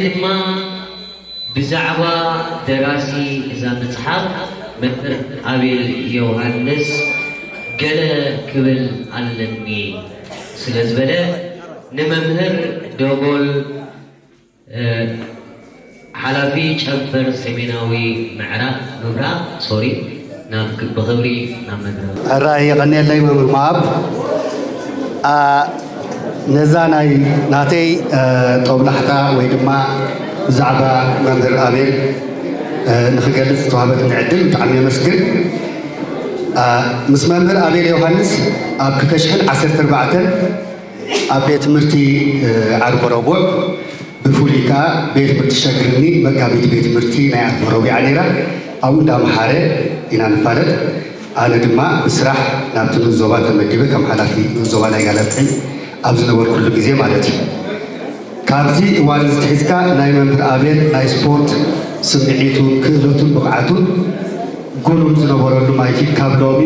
ድማ ብዛዕባ ደራሲ እዛ መጽሓፍ መምህር ኣቤል ዮሃንስ ገለ ክብል ኣለኒ ስለ ዝበለ ንመምህር ደጎል ሓላፊ ጨንፈር ሰሜናዊ ምዕራብ ምብራቕ ሶሪ ናብ ብኽብሪ ናብ መድረኽ። ሕራይ የቐንየለይ መምህር መኣብ። ነዛ ናይ ናተይ ጦብላሕታ ወይ ድማ ብዛዕባ መምህር ኣቤል ንክገልፅ ዝተዋህበትኒ ዕድል ብጣዕሚ የመስግን። ምስ መምህር ኣቤል ዮሃንስ ኣብ ክልተ ሽሕን ዓሰርተ ኣርባዕተን ኣብ ቤት ትምህርቲ ዓርቢ ረቡዕ ብፍሉይ ከዓ ቤት ትምህርቲ ሸግርኒ መጋቢት ቤት ትምህርቲ ናይ ዓርቢ ረቡዕ ነይራ። ኣብኡ እንዳምሃረ ኢና ንፋለጥ። ኣነ ድማ ብስራሕ ናብቲ ንኡስ ዞባ ተመዲበ ከም ሓላፊ ንኡስ ዞባ ናይ ጋላትሪ ኣብ ዝነበርኩሉ ግዜ ማለት እዩ። ካብዚ እዋን እዚ ትሒዝካ ናይ መምህር ኣቤል ናይ ስፖርት ስምዒቱን ክእለቱን ብቕዓቱን ጉሉም ዝነበረሉ ማይቲን ካብ ሎሚ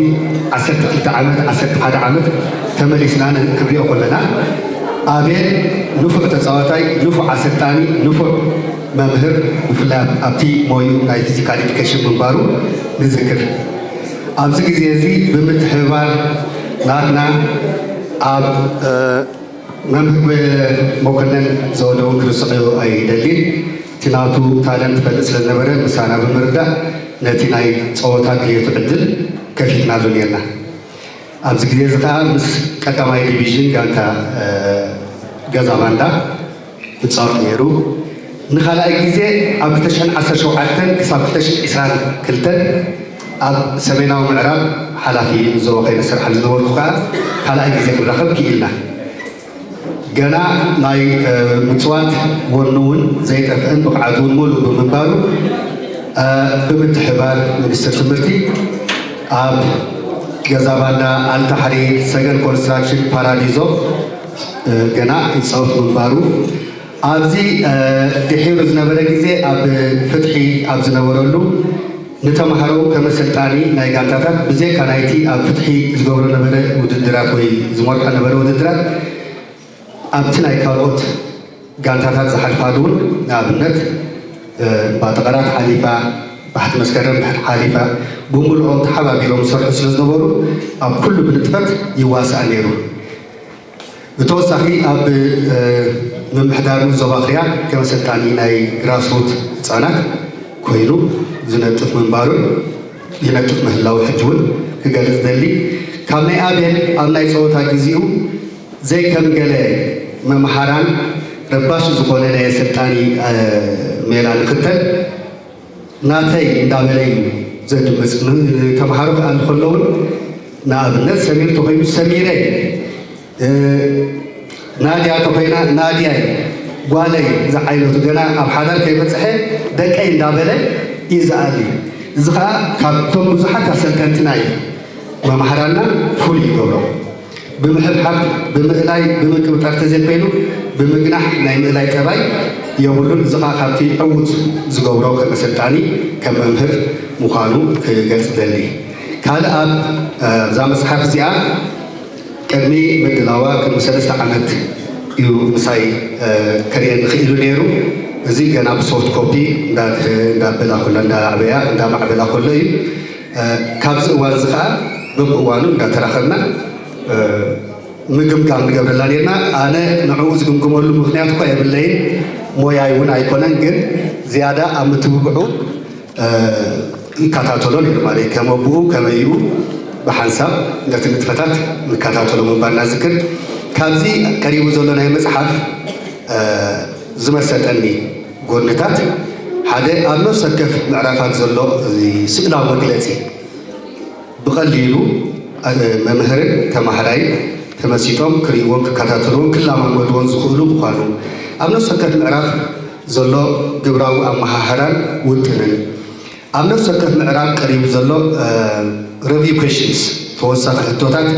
ዓሰርተ ክልተ ዓመት ዓሰርተ ሓደ ዓመት ተመሊስና ክንሪኦ ከለና ኣቤል ንፉዕ ተፃዋታይ፣ ንፉዕ ኣሰልጣኒ፣ ንፉዕ መምህር ብፍላይ ኣብቲ ሞዩ ናይ ፊዚካል ኤዱኬሽን ምንባሩ ንዝክር። ኣብዚ ግዜ እዚ ብምትሕብባር ናትና ኣብ መምህር መኮነን ዘወደውን ክርስዕዮ ኣይደልን እቲ ናቱ ታለንት ፈልጥ ስለ ዝነበረ ምሳና ብምርዳእ ነቲ ናይ ፀወታ ድሌቱ ዕድል ከፊትናሉ ነርና። ኣብዚ ግዜ እዚ ከዓ ምስ ቀዳማይ ዲቪዥን ጋንታ ገዛ ባንዳ ይፃወት ነይሩ። ንካልኣይ ግዜ ኣብ ክልተ ሽሕን ዓሰርተ ሸውዓተን ክሳብ ክልተ ሽሕን ዕስራን ክልተን ኣብ ሰሜናዊ ምዕራብ ሓላፊ ዞባ ኮይነ ዝሰርሓሉ ዝነበርኩ ከዓ ካልኣይ ግዜ ክንራኸብ ክኢልና። ገና ናይ ምፅዋት ወኑ እውን ዘይጠፍአን ብቕዓቱ እውን ሙሉእ ብምንባሩ ብምትሕባር ሚኒስትር ትምህርቲ ኣብ ገዛ ባንዳ፣ ኣልታሕሪር፣ ሰገን ኮንስትራክሽን፣ ፓራዲዞ ገና ይፃወት ምንባሩ ኣብዚ ድሒሩ ዝነበረ ግዜ ኣብ ፍትሒ ኣብ ዝነበረሉ ንተምሃሮ ከመሰልጣኒ ናይ ጋንታታት ብዘይካ ናይቲ ኣብ ፍትሒ ዝገብሮ ነበረ ውድድራት ወይ ዝመርሖ ነበረ ውድድራት ኣብቲ ናይ ካልኦት ጋንታታት ዝሓልፋሉ እውን ንኣብነት ባጠቐራት ሓሊፋ ባሕቲ መስከረም ድሕር ሓሊፋ ብምልኦም ተሓባቢሮም ዝሰርሑ ስለ ዝነበሩ ኣብ ኩሉ ብንጥፈት ይዋሳእ ነይሩ። ብተወሳኺ ኣብ ምምሕዳር ዞባ ክያ ከም ኣሰልጣኒ ናይ ግራስሩት ህፃናት ኮይኑ ዝነጥፍ ምንባሩን ይነጥፍ ምህላው ሕጂ እውን ክገልፅ ደሊ ካብ ናይ ኣቤል ኣብ ናይ ፀወታ ግዜኡ ዘይከም ገለ መምሃራን ረባሽ ዝኾነ ናይ ኣሰልጣኒ ሜላ ንክተል ናተይ እንዳበለ እዩ ዘድምፅ። ተምሃሮ ክኣ እንከለውን ንኣብነት ሰሚር ተኮይኑ ሰሚረ ናድያ ተኮይና ናድያይ ጓለይ ዝዓይነቱ ገና ኣብ ሓዳር ከይበፅሐ ደቀይ እንዳበለ እዩ ዝኣሊ። እዚ ከዓ ካብቶም ብዙሓት ኣሰልጠንትና እዩ መምሃራና ፍሉይ ይገብሮ። ብምሕብሓብ ብምእላይ ብምቅብጣር ተዘይኮይኑ ብምግናሕ ናይ ምእላይ ጠባይ የብሉን። እዚ ከዓ ካብቲ ዕዉት ዝገብሮ ከም ኣሰልጣኒ ከም መምህር ምዃኑ ክገልፅ ደሊ። ካልእ ኣብ እዛ መፅሓፍ እዚኣ ቅድሚ ምድላዋ ቅድሚ ሰለስተ ዓመት እዩ ምሳይ ከርእየኒ ክኢሉ ነይሩ። እዚ ገና ብሶፍት ኮፒ እንዳበላ ከሎ እንዳዓበያ እንዳማዕበላ ከሎ እዩ። ካብዚ እዋን እዚ ከዓ በብእዋኑ እንዳተራኸብና ምግምጋም ንገብረላ ነርና። ኣነ ንዕኡ ዝግምግመሉ ምክንያት እኳ የብለይን፣ ሞያይ እውን ኣይኮነን። ግን ዝያዳ ኣብ ምትብብዑ ይከታተሎ ነይሩ ማለት ከም ኣቦኡ ከመይኡ ብሓንሳብ ነቲ ንጥፈታት ንከታተሎ ምንባርና ዝክር። ካብዚ ቀሪቡ ዘሎ ናይ መፅሓፍ ዝመሰጠኒ ጎድንታት ሓደ ኣብ ነፍሲ ወከፍ ምዕራፋት ዘሎ ስእላዊ መግለፂ ብቐሊሉ መምህርን ተማሃራይን ተመሲጦም ክርእይዎን ክከታተልዎን ክለማመድዎን ዝኽእሉ ምዃኑ፣ ኣብ ነፍሲ ወከፍ ምዕራፍ ዘሎ ግብራዊ ኣመሃህራን ውጥንን፣ ኣብ ነፍሲ ወከፍ ምዕራፍ ቀሪቡ ዘሎ review questions ተወሳኺ ሕቶታት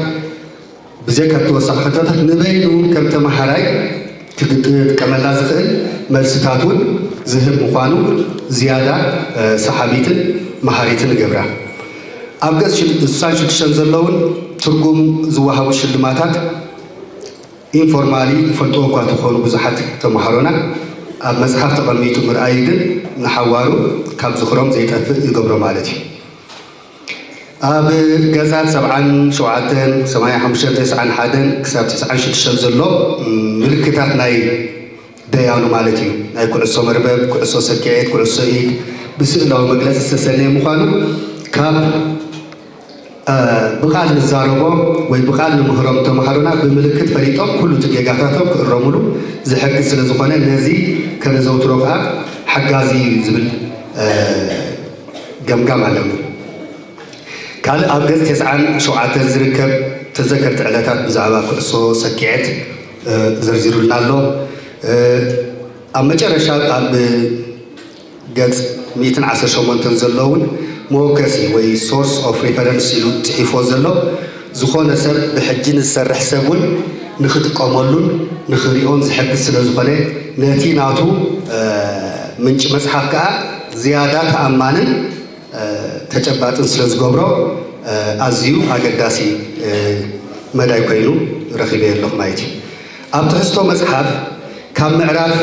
ብዘይካ ተወሳኺ ሕቶታት ንበይኑ እውን ከም ተመሃራይ ክጥቀመላ ዝኽእል መልስታት እውን ዝህብ ምዃኑ ዝያዳ ሰሓቢትን መሃሪትን ይገብራ። ኣብ ገፅ ስሳን ሽዱሽተን ዘለውን ትርጉም ዝወሃቡ ሽልማታት ኢንፎርማሊ ይፈልጥዎ እኳ ተኾኑ ብዙሓት ተምሃሮና ኣብ መጽሓፍ ተቐሚጡ ምርኣዩ ግን ንሓዋሩ ካብ ዝኽሮም ዘይጠፍእ ይገብሮ ማለት እዩ። ኣብ ገጻት ሰብዓን ሸውዓተን፣ ሰማንያን ሓሙሽተን፣ ተስዓን ሓደን ክሳብ ተስዓን ሽዱሽተን ዘሎ ምልክታት ናይ ደያኑ ማለት እዩ። ናይ ኩዕሶ መርበብ፣ ኩዕሶ ሰኪዔት፣ ኩዕሶ ኢድ ብስእላዊ መግለጺ ዝተሰነየ ምዃኑ ካብ ብቓል ንዛረቦ ወይ ብቓል ንምህሮም ተምሃሮና ብምልክት ፈሊጦም ኩሉ እቲ ጌጋታቶም ክእረሙሉ ዝሕግዝ ስለ ዝኾነ ነዚ ከነዘውትሮ ከኣ ሓጋዚ እዩ ዝብል ገምጋም ኣለኒ። ካልእ ኣብ ገጽ ተስዓን ሸውዓተን ዝርከብ ተዘከርቲ ዕለታት ብዛዕባ ኩዕሶ ሰኪዐት ዘርዚሩልና ኣሎ። ኣብ መጨረሻ ኣብ ገጽ ሚእትን ዓሰርተ ሸሞንተን ዘሎ እውን መወከሲ ወይ source of reference ኢሉ ጽሒፎ ዘሎ ዝኾነ ሰብ ብሕጂ ንዝሰርሕ ሰብ እውን ንኽጥቀመሉን ንኽሪኦን ዝሕግዝ ስለ ዝኾነ ነቲ ናቱ ምንጪ መጽሓፍ ከኣ ዝያዳ ተኣማንን ተጨባጥን ስለ ዝገብሮ ኣዝዩ ኣገዳሲ መዳይ ኮይኑ ረኺበዮ ኣለኹ ማለት እዩ። ኣብ ትሕዝቶ መጽሓፍ ካብ ምዕራፍ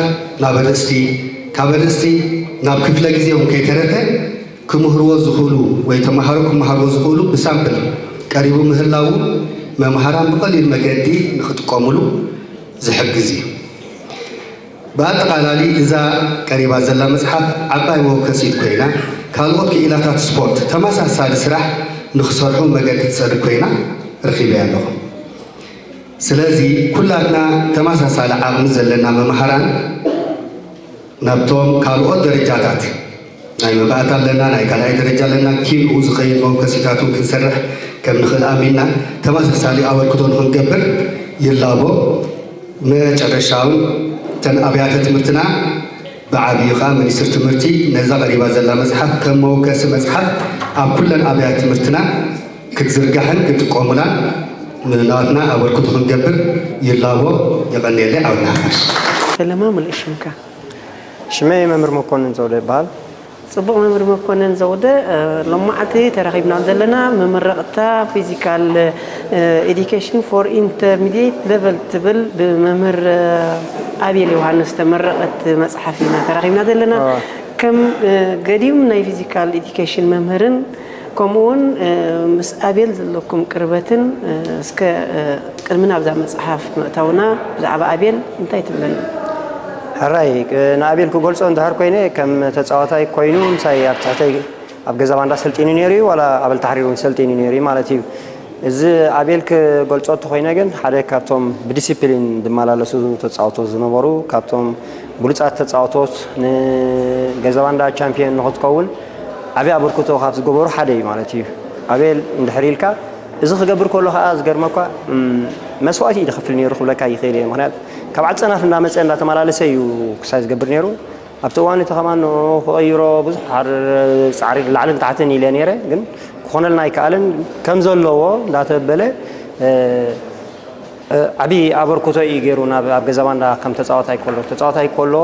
ናብ ኣርእስቲ፣ ካብ ኣርእስቲ ናብ ክፍለ ግዜ እውን ከይተረፈ ክምህርዎ ዝኽእሉ ወይ ተምሃሮ ክመሃርዎ ዝኽእሉ ብሳምፕል ቀሪቡ ምህላዉ መምሃራን ብቐሊል መገዲ ንኽጥቀሙሉ ዝሕግዝ እዩ። ብኣጠቓላሊ እዛ ቀሪባ ዘላ መጽሓፍ ዓባይ መወከሲት ኮይና ካልኦት ክኢላታት ስፖርት ተመሳሳሊ ስራሕ ንኽሰርሑ መገዲ ትጸርግ ኮይና ረኺበያ ኣለኹ። ስለዚ ኩላትና ተመሳሳሊ ዓቕሚ ዘለና መምሃራን ናብቶም ካልኦት ደረጃታት ናይ መባእታ ኣለና፣ ናይ ካልኣይ ደረጃ ኣለና፣ ኪንኡ ዝኸይድ መወከሲታት እውን ክንሰርሕ ከም ንኽእል ኣሚንና ተመሳሳሊ ኣበርክቶ ንኽንገብር ይላቦ። መጨረሻውን እተን ኣብያተ ትምህርትና ብዓብዩ ከዓ ሚኒስትር ትምህርቲ ነዛ ቀሪባ ዘላ መፅሓፍ ከም መወከሲ መፅሓፍ ኣብ ኩለን ኣብያተ ትምህርትና ክትዝርጋሕን ክጥቀሙላን ናትና ኣበርክቶ ክንገብር ይላቦ። የቐንየለይ። ዓውትና ሓፋሽ። ፈለማ ምሉእ ሽምካ። ሽመይ መምህር መኮንን ዘውደ ይበሃል። ጽቡቕ መምህር መኮንን ዘውደ፣ ሎማዕቲ ተራኺብና ዘለና መመረቕታ ፊዚካል ኤዲኬሽን ፎር ኢንተርሚዲየት ሌቨል ትብል ብመምህር ኣቤል ዮሃንስ ተመረቐት መጽሓፍ ኢና ተራኺብና ዘለና። ከም ገዲም ናይ ፊዚካል ኤዲኬሽን መምህርን ከምኡ እውን ምስ ኣቤል ዘለኩም ቅርበትን እስከ ቅድሚ ናብዛ መጽሓፍ ምእታውና ብዛዕባ ኣቤል እንታይ ትብለና? ሕራይ ንኣቤል ክገልጾ እንድሕር ኮይነ ከም ተጻዋታይ ኮይኑ ምሳይ ኣብ ትሕተይ ኣብ ገዛ ባንዳ ሰልጢኑ ነይሩ እዩ ዋላ ኣበል ታሕሪር እውን ሰልጢኑ ነይሩ እዩ ማለት እዩ። እዚ ኣቤል ክገልጾ እንተኾይነ ግን ሓደ ካብቶም ብዲሲፕሊን ዝመላለሱ ተጻወቶ ዝነበሩ ካብቶም ብሉጻት ተጻወቶት ንገዛ ባንዳ ቻምፒዮን ንኽትከውን ዓብዪ ኣበርክቶ ካብ ዝገበሩ ሓደ እዩ ማለት እዩ። ኣቤል እንድሕር ኢልካ እዚ ክገብር ከሎ ከዓ ዝገርመኳ መስዋእቲ እዩ ዝኸፍል ነይሩ ክብለካ ይኽእል እየ። ምክንያቱ ካብ ዓጸናፍ እንዳመፀ እንዳተመላለሰ እዩ ክሳይ ዝገብር ነይሩ። ኣብቲ እዋን እቲ ከማን ንኡ ክቕይሮ ብዙሕ ሓር ፃዕሪ ላዕልን ታሕትን ኢለ ነይረ፣ ግን ክኾነልና ኣይከኣልን። ከም ዘለዎ እንዳተበለ ዓብዪ ኣበርክቶ እዩ ገይሩ ናብ ኣብ ገዛ ባንዳ ከም ተፃዋታይ ከሎ ተፃዋታይ ከሎ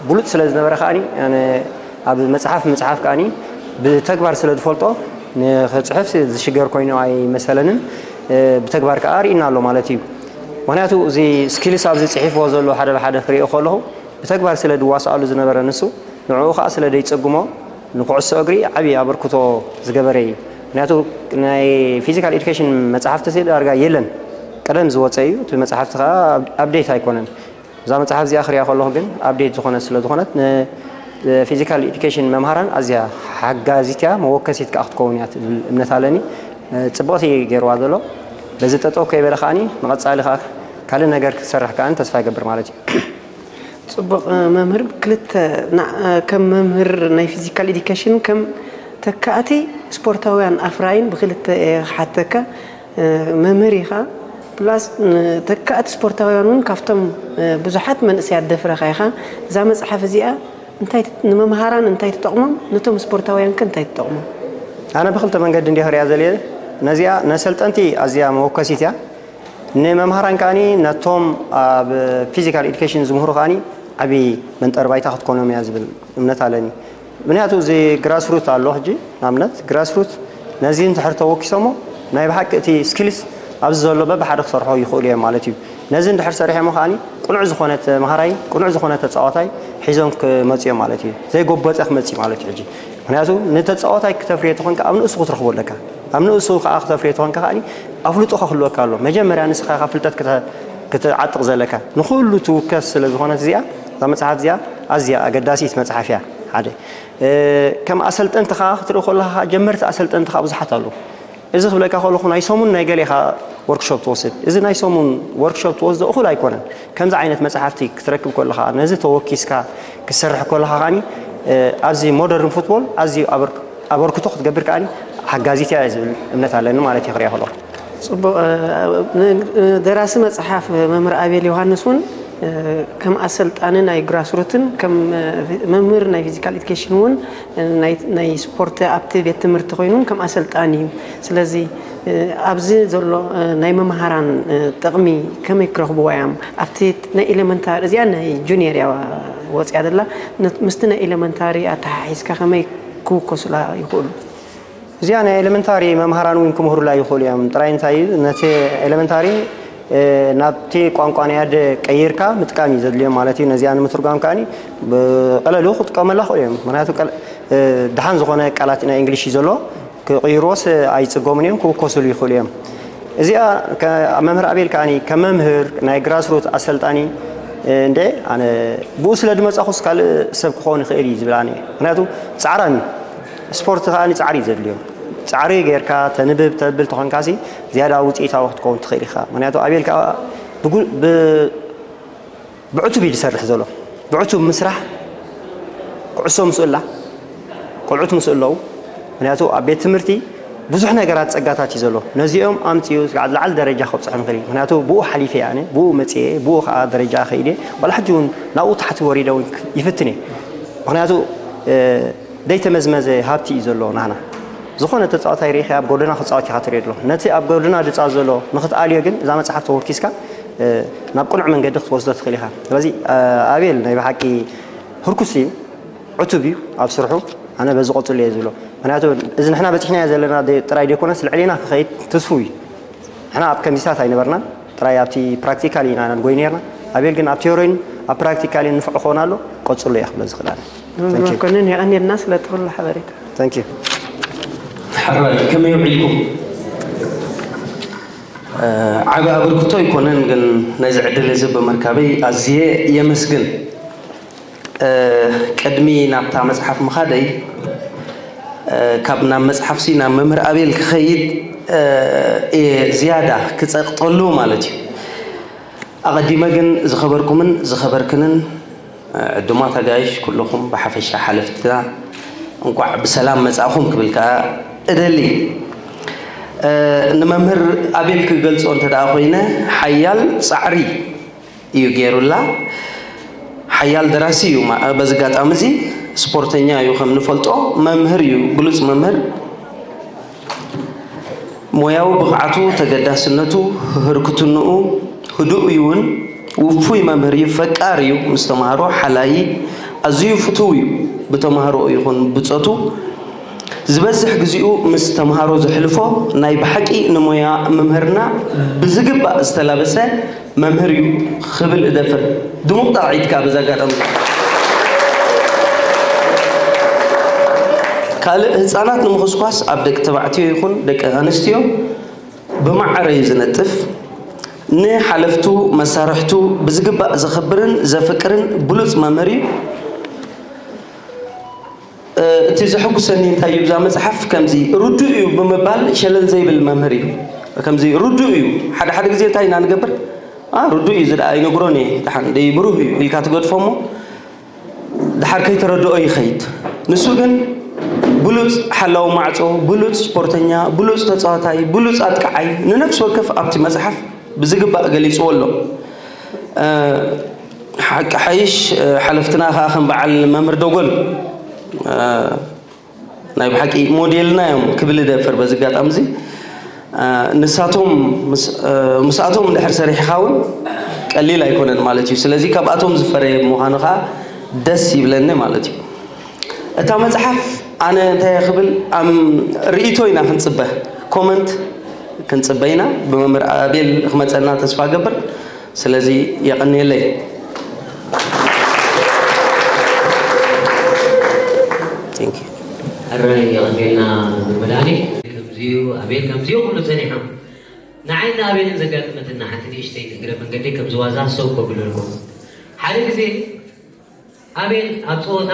ብሉፅ ስለ ዝነበረ ከዓኒ ኣነ ኣብ መፅሓፍ ምፅሓፍ ከዓኒ ብተግባር ስለ ዝፈልጦ ንክፅሕፍ ዝሽገር ኮይኑ ኣይመሰለንን። ብተግባር ከዓ ርኢና ኣሎ ማለት እዩ። ምክንያቱ እዚ ስኪልስ ኣብዚ ፅሒፍዎ ዘሎ ሓደ ብሓደ ክሪኦ ከለኹ ብተግባር ስለ ዝዋስኣሉ ዝነበረ ንሱ ንዕኡ ከዓ ስለ ዘይፀግሞ ንኩዕሶ እግሪ ዓብዪ ኣበርክቶ ዝገበረ እዩ። ምክንያቱ ናይ ፊዚካል ኤዱኬሽን መፅሓፍቲ ሲ ዳርጋ የለን። ቀደም ዝወፀ እዩ እቲ መፅሓፍቲ ከዓ ኣፕዴት ኣይኮነን። እዛ መፅሓፍ እዚኣ ክሪኣ ከለኹ ግን ኣፕዴት ዝኾነት ስለ ዝኾነት ንፊዚካል ኤዱኬሽን መምሃራን ኣዝያ ሓጋዚት እያ፣ መወከሲት ከዓ ክትከውን እያ ትብል እምነት ኣለኒ። ፅብቕቲ ገይርዋ ዘሎ በዚ ጠጠው ከይበለ ከዓኒ ንቐፃሊ ከዓ ካልእ ነገር ክትሰርሕ ከዓኒ ተስፋ ይገብር ማለት እዩ። ፅቡቕ መምህር ክልተ ከም መምህር ናይ ፊዚካል ኤዱኬሽን ከም ተካእቲ ስፖርታውያን ኣፍራይን ብክልተ እየ ክሓተካ። መምህር ኢኻ ፕላስ ተካእቲ ስፖርታውያን እውን ካብቶም ብዙሓት መንእሰያት ደፍረኻ ኢኻ። እዛ መፅሓፍ እዚኣ እንታይ ንመምሃራን እንታይ ትጠቕሞም፣ ነቶም ስፖርታውያን ከ እንታይ ትጠቕሞም? ኣነ ብክልተ መንገዲ እንዲየ ክሪኣ ዘልየ። ነዚኣ ነሰልጠንቲ ኣዝያ መወከሲት እያ። ንመምሃራን ከዓኒ ነቶም ኣብ ፊዚካል ኤዱኬሽን ዝምህሩ ከዓኒ ዓብዪ መንጠር ባይታ ክትኮኖም እያ ዝብል እምነት ኣለኒ። ምክንያቱ እዚ ግራስሩት ኣሎ ሕጂ ንኣብነት ግራስሩት ነዚ እንድሕር ተወኪሶሞ ናይ ብሓቂ እቲ ስኪልስ ኣብዚ ዘሎ በብሓደ ክሰርሖ ይኽእሉ እዮም ማለት እዩ። ነዚ እንድሕር ሰሪሖሞ ከዓኒ ቅኑዕ ዝኾነ ተምሃራይ ቅኑዕ ዝኾነ ተፃዋታይ ሒዞም ክመፅኡ እዮም ማለት እዩ። ዘይጎበጠ ክመፅእ ማለት እዩ። ሕጂ ምክንያቱ ንተፃዋታይ ክተፍርዮ ተኾንካ ኣብ ንእሱ ክትረኽቦ ኣለካ። ኣብ ንእሱ ከዓ ክተፍርዮ ተኾንካ ከዓኒ ኣፍልጦ ክህልወካ ኣሎ። መጀመርያ ንስኻ ካብ ፍልጠት ክተ- ክትዓጥቕ ዘለካ ንኩሉ ትውከስ ስለ ዝኾነት እዚኣ እዛ መፅሓፍ እዚኣ ኣዝያ ኣገዳሲት መፅሓፍ እያ። ሓደ ከም ኣሰልጠንቲ ከዓ ክትርኢ ከለካ ጀመርቲ ኣሰልጠንቲ ከዓ ብዙሓት ኣለዉ። እዚ ክብለካ ከለኹ ናይ ሰሙን ናይ ገሌኻ ወርክሾፕ ትወስድ። እዚ ናይ ሰሙን ወርክሾፕ ትወስዶ እኹል ኣይኮነን። ከምዚ ዓይነት መጽሓፍቲ ክትረክብ ከለኻ ነዚ ተወኪስካ ክትሰርሕ ከለኻ ከዓኒ ኣብዚ ሞደርን ፉትቦል ኣዝዩ ኣበርክቶ ክትገብር ከዓኒ ሓጋዚት እያ ዝብል እምነት ኣለኒ ማለት እዩ ክሪኦ ከለኹ። ጽቡቕ። ደራሲ መጽሓፍ መምህር ኣቤል ዮሃንስ እውን ከም ኣሰልጣኒ ናይ ግራስሩትን ከም መምህር ናይ ፊዚካል ኤዱኬሽን እውን ናይ ስፖርት ኣብቲ ቤት ትምህርቲ ኮይኑ ከም ኣሰልጣኒ እዩ። ስለዚ ኣብዚ ዘሎ ናይ መምሃራን ጥቕሚ ከመይ ክረኽብዋ እዮም? ኣብቲ ናይ ኤሌመንታሪ እዚኣ ናይ ጁኒየር እያ ወፅያ ዘላ ምስቲ ናይ ኤሌመንታሪ ኣተሓሒዝካ ከመይ ክውከሱላ ይኽእሉ? እዚኣ ናይ ኤሌመንታሪ መምሃራን እውን ክምህሩላ ይኽእሉ እዮም። ጥራይ እንታይ እዩ ነቲ ኤሌመንታሪ ናብቲ ቋንቋ ናይ ኣደ ቀይርካ ምጥቃም እዩ ዘድልዮም ማለት እዩ። ነዚኣ ንምትርጓም ከዓኒ ብቐለሉ ክጥቀመላ ክእሉ እዮም። ምክንያቱ ደሓን ዝኾነ ቃላት ናይ እንግሊሽ እዩ ዘሎ ክቕይርዎስ ኣይፅገሙን እዮም፣ ክውከሱሉ ይኽእሉ እዮም። እዚኣ መምህር ኣቤል ከዓኒ ከም መምህር ናይ ግራስሩት ኣሰልጣኒ እንደ ኣነ ብኡ ስለ ድመፃኹስ ካልእ ሰብ ክኸውን ይኽእል እዩ ዝብል ኣነ። ምክንያቱ ፃዕራም እዩ። ስፖርት ከዓኒ ፃዕሪ እዩ ዘድልዮ። ፃዕሪ ጌርካ ተንብብ ተብል ተኾንካሲ ዝያዳ ውፅኢታዊ ክትከውን ትኽእል ኢኻ። ምክንያቱ ኣቤል ከዓ ብጉ- ብ- ብዕቱብ እዩ ዝሰርሕ ዘሎ። ብዕቱብ ምስራሕ ኩዕሶ ምስኡ ኣላ፣ ቆልዑት ምስኡ ኣለዉ። ምክንያቱ ኣብ ቤት ትምህርቲ ብዙሕ ነገራት ፀጋታት እዩ ዘሎ። ነዚኦም ኣምፅኡ ዝለዓለ ደረጃ ከብፅሖም ይኽእል እዩ። ምክንያቱ ብኡ ሓሊፈ እየ ኣነ፣ ብኡ መፅአ እየ፣ ብኡ ከዓ ደረጃ ከይደ እየ። ዋላ ሕጂ እውን ናብኡ ታሕቲ ወሪደ እውን ይፍትን እየ። ምክንያቱ ዘይተመዝመዘ ሃብቲ እዩ ዘሎ ናህና። ዝኾነ ተፃዋታይ ርኢኻ ኣብ ጎደና ክፃወት ኢኻ ትሪኦ ዘሎ። ነቲ ኣብ ጎደና ዝፃወት ዘሎ ንክትኣልዮ ግን እዛ መፅሓፍ ተወኪስካ ናብ ቅኑዕ መንገዲ ክትወስዶ ትኽእል ኢኻ። ስለዚ ኣቤል ናይ ብሓቂ ህርኩስ እዩ፣ ዕቱብ እዩ ኣብ ስርሑ። ኣነ በዚ ቀፅሉ እየ ዝብሎ። ምክንያቱ እዚ ንሕና በፂሕናዮ ዘለና ጥራይ ዘይኮነስ ልዕሌና ክኸይድ ትስፉው እዩ። ንሕና ኣብ ከምዚታት ኣይነበርናን። ጥራይ ኣብቲ ፕራክቲካሊ ኢና ንጎይ ነርና። ኣቤል ግን ኣብ ቴዎሪን ኣብ ፕራክቲካሊን ንፉዕ ክኾን ኣሎ። ቀፅሎ እየ ክብሎ ዝኽእል ኣነ። መምህር መኮንን የቐንየልና ስለቲ ኩሉ ሓበሬታ። Thank you። ሕራይ ከመይ ውዒልኩም? ዓቢ ኣበርክቶ ኣይኮነን ግን ነዚ ዕድል እዚ ብምርካበይ ኣዝየ የመስግን። ቅድሚ ናብታ መጽሓፍ ምኻደይ ካብ ናብ መጽሓፍሲ ናብ መምህር ኣቤል ክኸይድ እየ ዝያዳ ክጸቕጠሉ ማለት እዩ። ኣቐዲመ ግን ዝኸበርኩምን ዝኸበርክንን ዕዱማት ኣጋይሽ ኩልኹም ብሓፈሻ ሓለፍትና እንቋዕ ብሰላም መጻእኹም ክብል ከኣ እደሊ። ንመምህር ኣቤል ክገልጾ እንተ ደኣ ኮይነ ሓያል ጻዕሪ እዩ ገይሩላ። ሓያል ደራሲ እዩ። በዚ ኣጋጣሚ እዚ ስፖርተኛ እዩ ከም ንፈልጦ፣ መምህር እዩ፣ ብሉጽ መምህር። ሞያዊ ብቕዓቱ፣ ተገዳስነቱ፣ ህርክትንኡ ህዱእ እዩውን ውፉይ መምህር እዩ፣ ፈቃር እዩ፣ ምስ ተምሃሮ ሓላዪ፣ ኣዝዩ ፍቱው እዩ። ብተምሃሮኡ ይኹን ብጾቱ ዝበዝሕ ግዚኡ ምስ ተምሃሮ ዘሕልፎ ናይ ብሓቂ ንሞያ ምምህርና ብዝግባእ ዝተላበሰ መምህር እዩ ክብል እደፍር። ድሙቕ ጣቕዒት ከኣ በዚ ኣጋጣሚ። ካልእ ህጻናት ንምኹስኳስ ኣብ ደቂ ተባዕትዮ ይኹን ደቂ ኣንስትዮ ብማዕረ እዩ ዝነጥፍ። ንሓለፍቱ መሳርሕቱ ብዝግባእ ዘኽብርን ዘፍቅርን ብሉጽ መምህር እዩ። እቲ ዘሐጉሰኒ እንታይ እዩ እዛ መጽሓፍ ከምዚ ርዱእ እዩ ብምባል ሸለል ዘይብል መምህር እዩ። ከምዚ ርዱእ እዩ ሓደ ሓደ ግዜ እንታይ ኢና ንገብር ርዱእ እዩ ዝደኣ ይነግሮን እየ ደሓን ደይ ብሩህ እዩ ኢልካ ትገድፎ እሞ ደሓር ከይተረድኦ ይኸይድ። ንሱ ግን ብሉጽ ሓላዊ ማዕጾ፣ ብሉጽ ስፖርተኛ፣ ብሉጽ ተጻዋታይ፣ ብሉጽ ኣጥቃዓይ ንነፍሲ ወከፍ ኣብቲ መጽሓፍ ብዝግባእ ገሊጽዎ ኣሎ። ሓቂ ሓይሽ ሓለፍትና ከኣ ከም በዓል መምህር ደጎል ናይ ብሓቂ ሞዴልና እዮም ክብል እደፍር በዚ ኣጋጣሚ እዚ። ንሳቶም ምስኣቶም እንድሕር ሰሪሕኻ እውን ቀሊል ኣይኮነን ማለት እዩ። ስለዚ ካብኣቶም ዝፈረየ ምዃኑ ከዓ ደስ ይብለኒ ማለት እዩ። እታ መፅሓፍ ኣነ እንታይ ክብል ርኢቶ ኢና ክንፅበ ኮመንት ክንፅበ ኢና ብመምህር ኣቤል ክመፀና ተስፋ ገብር። ስለዚ የቐንየለይ። Thank you። ሕራይ የቐንየልና መምህር መድሃኔ። ከምዚዩ ኣቤል ከምዚዩ ክብሉ ጸኒሖም። ንዓይን ንኣቤልን ዘጋጠመትና ሓንቲ ንእሽተይ እግረ መንገደይ ከምዚ ዋዛ ሰው ከብለልኩም። ሓደ ግዜ ኣቤል ኣብ ጸወታ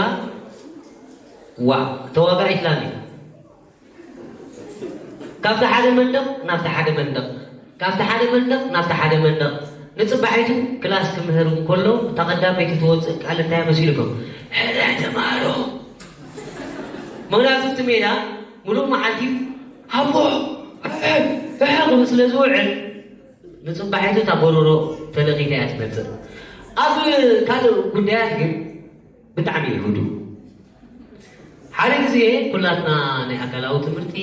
ዋ ተዋጋኢት ላም እዩ። ካብቲ ሓደ መንደቕ ናብቲ ሓደ መንደቕ፣ ካብቲ ሓደ መንደቕ ናብቲ ሓደ መንደቕ፣ ንጽባሒቱ ክላስ ክምህር እንከሎ እታ ቀዳመይቲ ትወጽእ ቃል እንታይ እያ መሲልኩም? ሕረ ተምሃሮ። ምኽንያቱ እቲ ሜዳ ምሉእ መዓልቲ ሃቦ ሕሕ ክብል ስለ ዝውዕል ንጽባሒቱ እታ ጎረሮ ተነኺታ እያ ትመጽእ። ኣብ ካልእ ጉዳያት ግን ብጣዕሚ እዩ ህዱእ። ሓደ ግዜ ኩላትና ናይ ኣካላዊ ትምህርቲ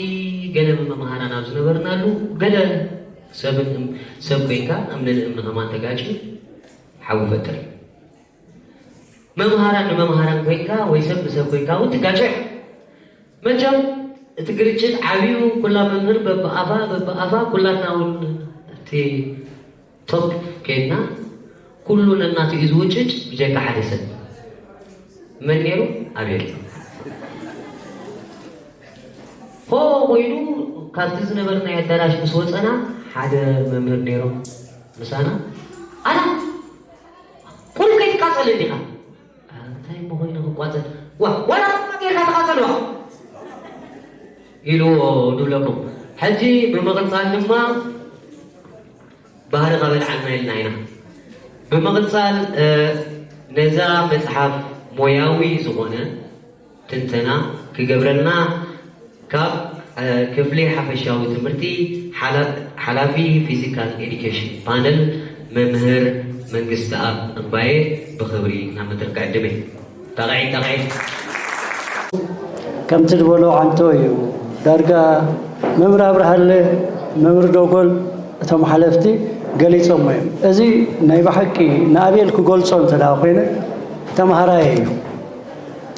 ገለ መምሃራን ኣብ ዝነበርናሉ ገለ ሰብን እም- ሰብ ኮይንካ እምንን እምኒ ከማን ተጋጭ ሓዊ ፈጥር እዩ። መምሃራን ንመምሃራን ኮይንካ ወይ ሰብ ንሰብ ኮይንካ እውን ትጋጨ። መቸም እቲ ግርጭት ዓብዩ ኩላ መምህር በብኣፋ በብኣፋ ኩላትና እውን እቲ ቶፕ ከይድና ኩሉ ነናቱ እዩ ዝውጭጭ ብጀካ ሓደ ሰብ መን ነይሩ? ኣቤል። ሆ ኮይኑ ካብቲ ዝነበርናዮ ኣዳራሽ ምስ ወፀና ሓደ መምህር ነይሮም ምሳና ኣና ቁሩብ ከይትቃፀል እንዲኻ እንታይ እሞ ኮይኑ ክቋፀል ዋ ዋላ ጌርካ ተቃፀል ዋ ኢልዎ ንብለኩም ሕጂ ብምቕፃል ድማ ባህሪ ከበልዓልና ኢልና ኢና። ብምቕፃል ነዛ መፅሓፍ ሞያዊ ዝኾነ ትንተና ክገብረልና ካብ ክፍሊ ሓፈሻዊ ትምህርቲ ሓላፊ ፊዚካል ኤዲኬሽን ፓነል መምህር መንግስትኣብ እምባየ ብኽብሪ ናብ መድረኽ ክዕድም እየ። ጣቕዒት ጣቕዒት። ከምቲ ዝበሎ ዓንቶ እዩ ዳርጋ መምህር ኣብርሃለ መምህር ዶጎል እቶም ሓለፍቲ ገሊፆሞ እዮም። እዚ ናይ ብሓቂ ንኣቤል ክገልፆ እንተ ደኣ ኮይነ ተምሃራይ እዩ።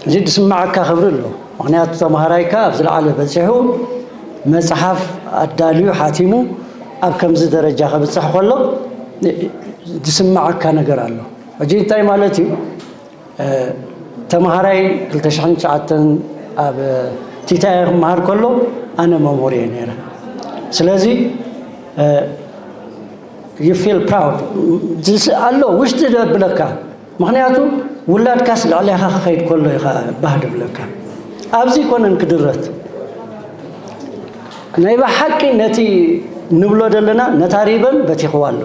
እዚ ዝስምዓካ ክብሪ ኣሎ። ምኽንያቱ ተምሃራይካ ኣብ ዝለዓለ በፂሑ መፅሓፍ ኣዳልዩ ሓቲሙ ኣብ ከምዚ ደረጃ ከብፅሕ ከሎ ዝስምዓካ ነገር ኣሎ። ሕጂ እንታይ ማለት እዩ? ተምሃራይ ክልተ ሽሕን ትሽዓተን ኣብ ቲታየ ክመሃር ከሎ ኣነ መምህር እየ ነይረ። ስለዚ you feel proud ኣሎ ውሽጢ ዘብለካ ምክንያቱ ውላድካስ ልዕሌኻ ክኸይድ ከሎ ኢኻ ባህ ድብለካ ኣብዚ ይኮነን ክድረት ናይ ብሓቂ ነቲ ንብሎ ዘለና ነታ ሪበን በቲኽዋ ኣሎ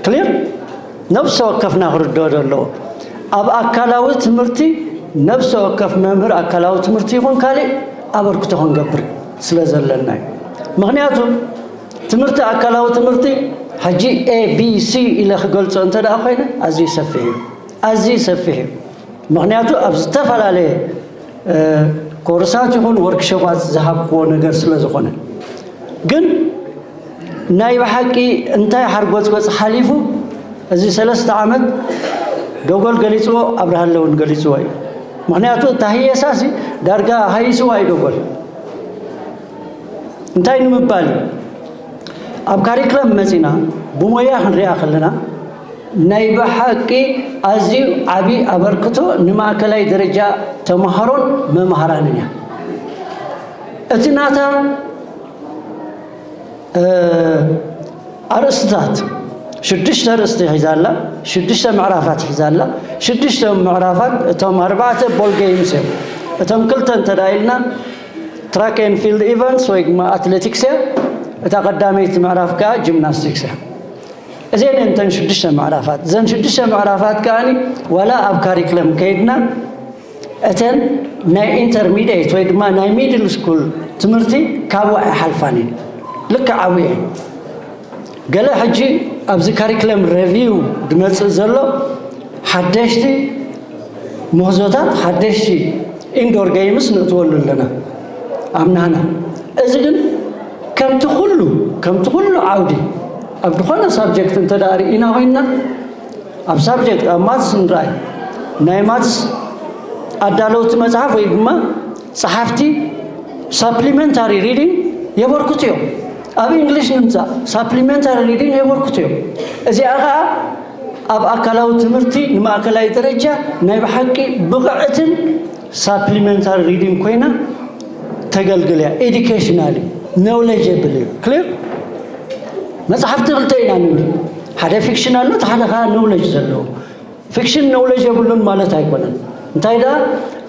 ክሊር ነብሰ ወከፍና ክርድኦ ዘለዎ ኣብ ኣካላዊ ትምህርቲ ነብሰ ወከፍ መምህር ኣካላዊ ትምህርቲ ይኹን ካሊእ ኣበርክቶ ክንገብር ስለ ዘለና እዩ ምክንያቱ ትምህርቲ ኣካላዊ ትምህርቲ ሕጂ ኤ ቢ ሲ ኢለ ክገልፆ እንተ ደኣ ኮይነ ኣዝዩ ሰፊሕ እዩ ኣዝዩ ሰፊሕ እዩ ምክንያቱ ኣብ ዝተፈላለየ ኮርሳት ይኹን ወርክሾፓት ዝሃብክዎ ነገር ስለ ዝኾነ ግን ናይ ብሓቂ እንታይ ሓርጎፅጎፅ ሓሊፉ እዚ ሰለስተ ዓመት ዶጎል ገሊፅዎ ኣብርሃለ እውን ገሊፅዎ እዩ ምክንያቱ እታ ህየሳሲ ዳርጋ ሃይስዋ እዩ ዶጎል እንታይ ንምባል እዩ ኣብ ካሪክለም መፂና ብሞያ ክንሪኣ ከለና ናይ ብሓቂ ኣዝዩ ዓብዪ ኣበርክቶ ንማእከላይ ደረጃ ተምሃሮን መምሃራንን እያ። እቲ ናታ ኣርእስትታት ሽዱሽተ ኣርእስቲ ሒዛ ኣላ፣ ሽዱሽተ ምዕራፋት ሒዛ ኣላ። ሽዱሽተ ምዕራፋት እቶም ኣርባዕተ ቦል ገይምስ እዮም። እቶም ክልተ እንተ ኢልና track and field events ወይ ድማ ኣትሌቲክስ እያ። እታ ቀዳመይቲ ምዕራፍ ከዓ ጂምናስቲክስ እያ። እዘን እንተን ሽዱሽተ ምዕራፋት እዘን ሽዱሽተ ምዕራፋት ከዓኒ ዋላ ኣብ ካሪክለም ከይድና እተን ናይ ኢንተርሚዲየት ወይ ድማ ናይ ሚድል ስኩል ትምህርቲ ካብኡ ኣይሓልፋን እየን። ልክዕ ኣብኡ እየን። ገለ ሕጂ ኣብዚ ካሪክለም ሬቪው ዝመፅእ ዘሎ ሓደሽቲ ምህዞታት ሓደሽቲ ኢንዶር ገይምስ ነእትወሉ ኣለና ኣብ ናህና እዚ ግን ከምቲ ኩሉ ከምቲ ኩሉ ዓውዲ ኣብ ዝኾነ ሳብጀክት እንተ ደኣ ርኢና ኮይንና ኣብ ሳብጀክት ኣብ ማትስ ንርኣይ ናይ ማትስ ኣዳለውቲ መፅሓፍ ወይ ድማ ፀሓፍቲ ሳፕሊመንታሪ ሪዲንግ የበርክቱ እዮም ኣብ እንግሊሽ ንምፃእ ሳፕሊመንታሪ ሪዲንግ የበርክቱ እዮም። እዚኣ ከዓ ኣብ ኣካላዊ ትምህርቲ ንማእከላይ ደረጃ ናይ ብሓቂ ብቕዕትን ሳፕሊመንታሪ ሪዲንግ ኮይና ተገልግል እያ። ኤዱኬሽናል እዩ፣ ኖውሌጀብል እዩ። ክሊር? መፅሓፍቲ ክልተ ኢና ንብል፣ ሓደ ፊክሽን ኣሎ፣ እቲ ሓደ ከዓ ኖውሌጅ ዘለዎ። ፊክሽን ኖውሌጅ የብሉን ማለት ኣይኮነን። እንታይ ደኣ፣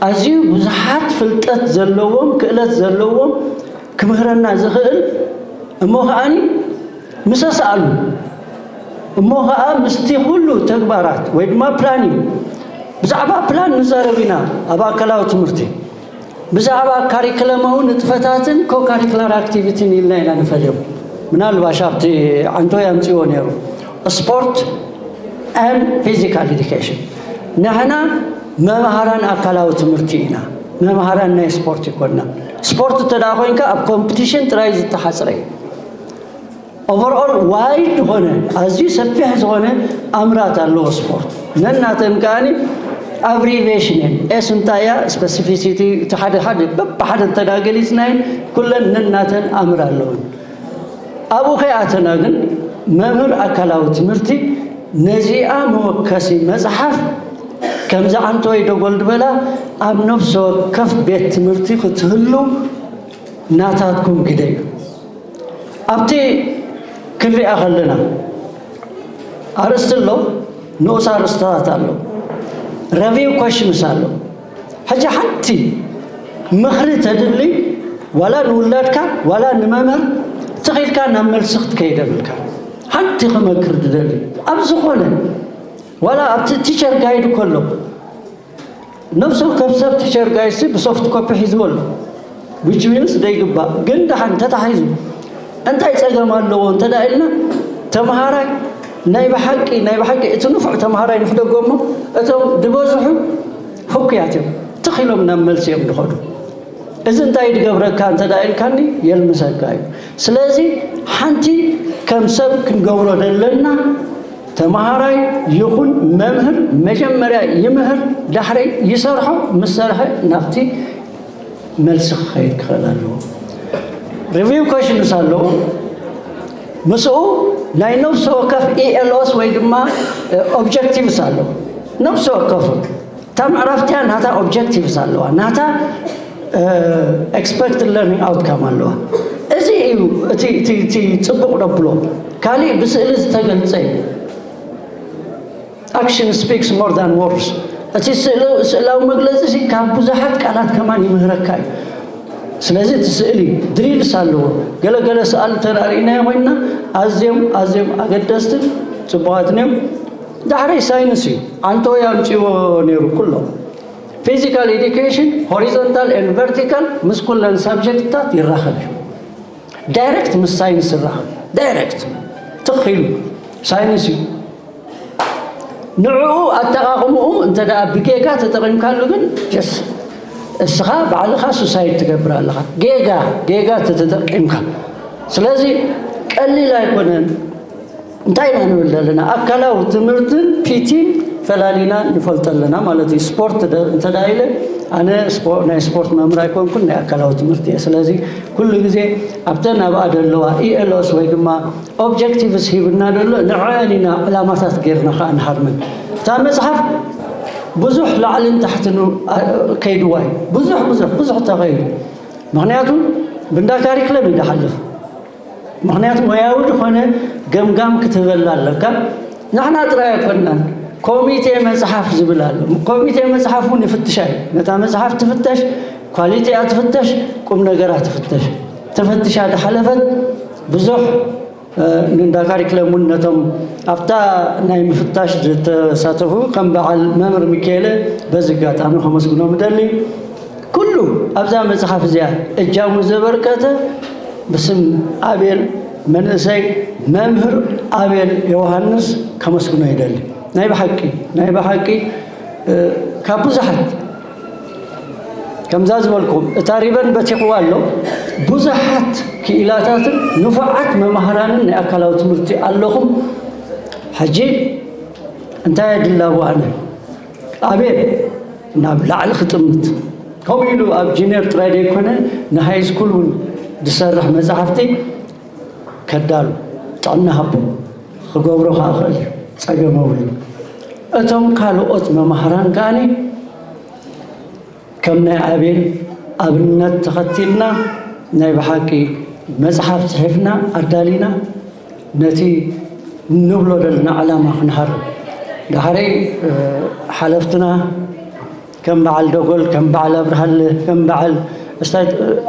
ኣዝዩ ብዙሓት ፍልጠት ዘለዎም፣ ክእለት ዘለዎም፣ ክምህረና ዝኽእል፣ እሞ ከዓኒ ምሰ ሰኣሉ፣ እሞ ከዓ ምስቲ ኩሉ ተግባራት ወይ ድማ ፕላኒንግ፣ ብዛዕባ ፕላን ንዛረብ ኢና ኣብ ኣካላዊ ትምህርቲ። ብዛዕባ ካሪክለማዊ ንጥፈታትን ኮካሪክላር ኣክቲቪቲን ኢልና ኢና ንፈልዮም። ምናልባሽ ኣብቲ ዓንቶ ያምፅዎ ነይሩ፣ ስፖርት and ፊዚካል ኤዱኬሽን። ንሕና መምሃራን ኣካላዊ ትምህርቲ ኢና፣ መምሃራን ናይ ስፖርት ይኮና። ስፖርት እንተ ደኣ ኮይንካ ኣብ ኮምፒቲሽን ጥራይ ዝተሓፅረ እዩ። ኦቨርኦል ዋይድ ዝኾነ፣ ኣዝዩ ሰፊሕ ዝኾነ ኣምራት ኣለዎ ስፖርት። ነናተን ከኣኒ ኣብሪቬሽን እየን። ኤስ እንታይ እያ፣ ስፐሲፊሲቲ፣ እቲ ሓደ ሓደ በብሓደ እንተ ደኣ ገሊፅናየን፣ ኩለን ነናተን ኣምር ኣለወን። ኣብኡ ከይኣተና ግን መምህር ኣካላዊ ትምህርቲ ነዚኣ መወከሲ መፅሓፍ ከምዚ ዓንቶይ ደጎል ዝበላ ኣብ ነፍሲ ወከፍ ቤት ትምህርቲ ክትህሉ ናታትኩም ግደ እዩ። ኣብቲ ክንሪኣ ከለና ኣርእስቲ ኣሎ፣ ንኡስ ኣርእስትታት ኣሎ፣ ረቪው ኮሽንስ ኣሎ። ሕጂ ሓንቲ ምኽሪ ተድሊ፣ ዋላ ንውላድካ ዋላ ንመምህር ትኺልካ ናብ መልሲ ክትከይድ የብልካ። ሓንቲ ክመክር ድደሊ ኣብ ዝኾነ፣ ዋላ ኣብቲ ቲቸር ጋይድ ከሎ፣ ነፍሲ ወከፍ ሰብ ቲቸር ጋይድሲ ብሶፍት ኮፒ ሒዝዎ ኣሎ። ዊች ሚንስ ደይግባእ ግን ደሓን ተታሒዙ እንታይ ጸገም ኣለዎ እንተ ደኣ ኢልና፣ ተምሃራይ ናይ ብሓቂ ናይ ብሓቂ እቲ ንፉዕ ተምሃራይ ንሕደጎ እሞ፣ እቶም ዝበዝሑ ህኩያት እዮም፣ ትኽ ኢሎም ናብ መልሲ እዮም ዝኸዱ። እዚ እንታይ ድገብረካ እንተ ደኣ ኢልካኒ የልምሰካ እዩ። ስለዚ ሓንቲ ከም ሰብ ክንገብሮ ዘለና፣ ተምሃራይ ይኹን መምህር መጀመርያ ይምህር፣ ዳሕረይ ይሰርሖ፣ ምስ ሰርሐ ናብቲ መልሲ ክኸይድ ክኽእል ኣለዎ። ሪቪው ኮሽንስ ኣለዎ። ምስኡ ናይ ነፍሲ ወከፍ ኢኤልኦስ ወይ ድማ ኦብጀክቲቭስ ኣለዎ። ነፍሲ ወከፉ እታ ምዕራፍ እቲኣ ናታ ኦብጀክቲቭስ ኣለዋ፣ ናታ ኤክስፐክትድ ለርኒንግ ኣውትካም ኣለዋ። እዚ እዩ እቲ እቲ እቲ ጽቡቕ ደብሎ። ካሊእ ብስእሊ ዝተገልጸ እዩ። ኣክሽን ስፒክስ ሞር ዳን ወርድስ። እቲ ስእሊ- ስእላዊ መግለጺ እዚ ካብ ብዙሓት ቃላት ከማን ይምህረካ እዩ። ስለዚ እቲ ስእሊ ድሪልስ ኣለዎ። ገለገለ ሰኣል ተራእይናዮ ኮይንና ኣዝዮም ኣዝዮም ኣገደስትን ጽቡቓትን እዮም። ዳሕረይ ሳይንስ እዩ። ዓንቶ ኣምጺዎ ነይሩ ኩሎ። ፊዚካል ኤዱኬሽን ሆሪዞንታል ኤንድ ቨርቲካል ምስ ኩለን ሳብጀክትታት ይራኸብ እዩ። ዳይሬክት ምስ ሳይንስ ይራኸብ፣ ዳይሬክት ትኽ ኢሉ ሳይንስ እዩ። ንዕኡ ኣጠቓቕምኡ እንተ ደኣ ብጌጋ ተጠቒምካሉ ግን ጀስ እስኻ ባዕልኻ ሱሳይድ ትገብር ኣለኻ። ጌጋ ጌጋ ተተጠቂምካ። ስለዚ ቀሊል ኣይኮነን። እንታይ ኢና ንብል ዘለና? ኣካላዊ ትምህርትን ፒቲን ፈላሊና ንፈልጦ ኣለና ማለት እዩ። ስፖርት ደ- እንተ ደኣ ኢለ ኣነ ስፖ- ናይ ስፖርት መምህር ኣይኮንኩን፣ ናይ ኣካላዊ ትምህርቲ እየ። ስለዚ ኩሉ ግዜ ኣብተን ኣብኣ ዘለዋ ኢኤልኦስ ወይ ድማ ኦብጀክቲቭስ ሂብና ዘሎ ንዐን ኢና ዕላማታት ጌርና ከዓ ንሃርመን። እታ መፅሓፍ ብዙሕ ላዕልን ታሕትን ኣ- ከይድዋ እዩ። ብዙሕ ብዙሕ ብዙሕ ተኸይዱ። ምክንያቱ ብእንዳ ካሪክለም እዩ ዝሓልፍ። ምክንያቱ ሞያዊ ዝኾነ ገምጋም ክትህበላ ኣለካ። ንሕና ጥራይ ኣይኮንናን፣ ኮሚቴ መፅሓፍ ዝብል ኣሎ። ኮሚቴ መፅሓፍ እውን ይፍትሻ እዩ። ነታ መፅሓፍ ትፍተሽ፣ ኳሊቲኣ ትፍተሽ፣ ቁም ነገራ ትፍተሽ። ተፈትሻ ዝሓለፈት ብዙሕ ንእንዳ ካሪክለም እውን ነቶም ኣብታ ናይ ምፍታሽ ዝተሳተፉ ከም በዓል መምህር ሚካኤለ በዚ ኣጋጣሚ ከመስግኖም እደሊ። ኩሉ ኣብዛ መጽሓፍ እዚኣ እጃሙ ዘበርከተ ብስም ኣቤል መንእሰይ መምህር ኣቤል ዮሃንስ ከመስግኖ ይደሊ። ናይ ብሓቂ ናይ ብሓቂ ካብ ብዙሓት ከምዛ ዝበልኩም እታ ሪበን በቲኽዋ ኣሎ። ብዙሓት ክኢላታትን ንፉዓት መማህራንን ናይ ኣካላዊ ትምህርቲ ኣለኹም። ሕጂ እንታይ የድላቡ ኣነ ኣቤል ናብ ላዕሊ ክጥምት ከምኡ ኢሉ ኣብ ጂኒየር ጥራይ ዘይኮነ ንሃይ ስኩል እውን ዝሰርሕ መፅሓፍቲ ከዳሉ ጥዕና ሃቦ ክገብሮ ከዓ ክእል እዩ፣ ጸገም የብሉ። እቶም ካልኦት መማህራን ከዓኒ ከም ናይ ኣቤል ኣብነት ተኸቲልና ናይ ብሓቂ መጽሓፍ ጽሒፍና ኣዳሊና ነቲ ንብሎ ዘለና ዕላማ ክንሃርም። ዳሕረይ ሓለፍትና ከም በዓል ደጎል፣ ከም በዓል ኣብርሃለ፣ ከም በዓል እስታይ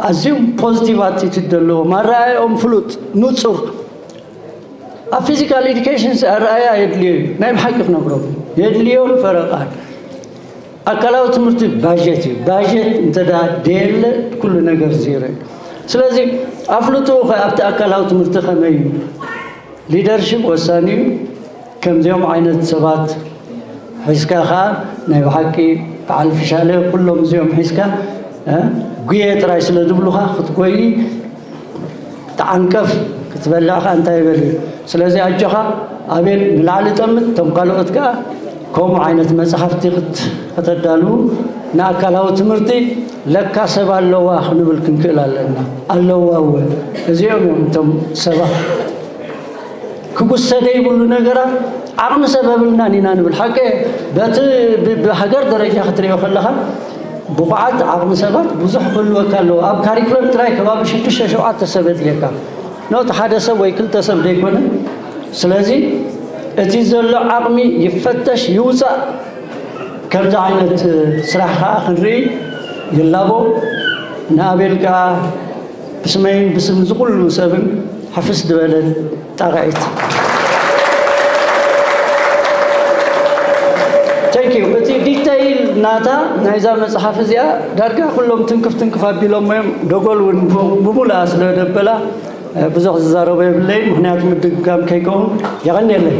ኣዝዮም ፖዚቲቭ ኣቲቱድ ዘለዎም ኣረኣእያኦም ፍሉጥ ንጹር ኣብ ፊዚካል ኤዱኬሽን ኣረኣያ የድልዮ እዩ። ናይ ብሓቂ ክነግረኩም የድልዮን ፈረቓን ኣካላዊ ትምህርቲ ባጀት እዩ። ባጀት እንተ ደየለ ኩሉ ነገር ዜሮ እዩ። ስለዚ ኣፍልጥኡ ከ ኣብቲ ኣካላዊ ትምህርቲ ከመይ እዩ? ሊደርሽፕ ወሳኒ እዩ። ከምዚኦም ዓይነት ሰባት ሒዝካ ከዓ ናይ ብሓቂ በዓል ፍሻለ ኩሎም እዚኦም ሒዝካ ጉየ ጥራይ ስለ ዝብሉካ ክትጎይ ተዓንቀፍ ክትበልዕ ከ እንታይ ይበል እዩ። ስለዚ ኣጆኻ ኣቤል ንላዕሊ ጠምት፣ እቶም ካልኦት ከኣ ከምኡ ዓይነት መጽሓፍቲ ክት- ከተዳልዉ ንኣካላዊ ትምህርቲ ለካ ሰብ ኣለዋ ክንብል ክንክእል ኣለና። ኣለዋ እውን እዚኦም እዮም እቶም ሰባት ክጉሰ ዘይብሉ ነገራት ዓቕሚ ሰብ የብልናን ኢና ንብል ሓቂ። በቲ ብ- ብሃገር ደረጃ ክትሪኦ ከለኻ ብቑዓት ዓቕሚ ሰባት ብዙሕ ክህልወካ ኣለዎ። ኣብ ካሪክለም ጥራይ ከባቢ ሽዱሽተ ሸውዓተ ሰብ የድልየካ ኖት ሓደ ሰብ ወይ ክልተ ሰብ ዘይኮነ። ስለዚ እቲ ዘሎ ዓቕሚ ይፈተሽ ይውፃእ። ከምዚ ዓይነት ስራሕ ከዓ ክንርኢ ይላቦ። ንኣቤል ከዓ ብስመይን ብስም ዝኩሉ ሰብን ሕፍስ ዝበለት ጣቕዒት። Thank you። እቲ ዲተይል ናታ ናይዛ መፅሓፍ እዚኣ ዳርጋ ኩሎም ትንክፍ ትንክፍ ኣቢሎሞ እዮም። ደጎል እውን ብሙሉኣ ስለ ደበላ ብዙሕ ዝዛረቦ የብለይን፣ ምክንያቱ ምድግጋም ከይከውን። የቐንየለይ።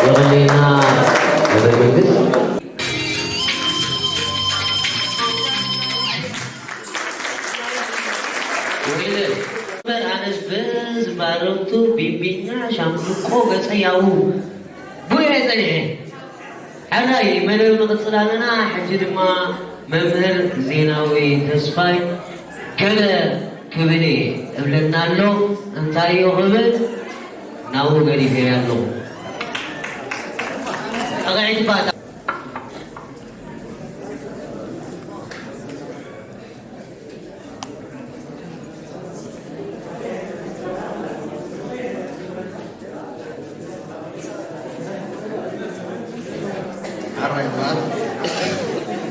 የቐንየልና መምህር መንግስት። ወይለ እምበር ኣነስ በዝ ባረምቱ ቢምቢኛ ሻምብቆ ገጸ ያው ቡያ ጸኒሐ። ሕራይ መደብ ንቕጽል ኣለና። ሕጂ ድማ መምህር ዜናዊ ተስፋይ ገለ ክብል እየ እብለና ኣሎ። እንታይ እዮ ክብል ናብኡ ገዲፈዮ ኣለኹ። ጠቕዒት ባታ። ሓራይ እምበኣር፣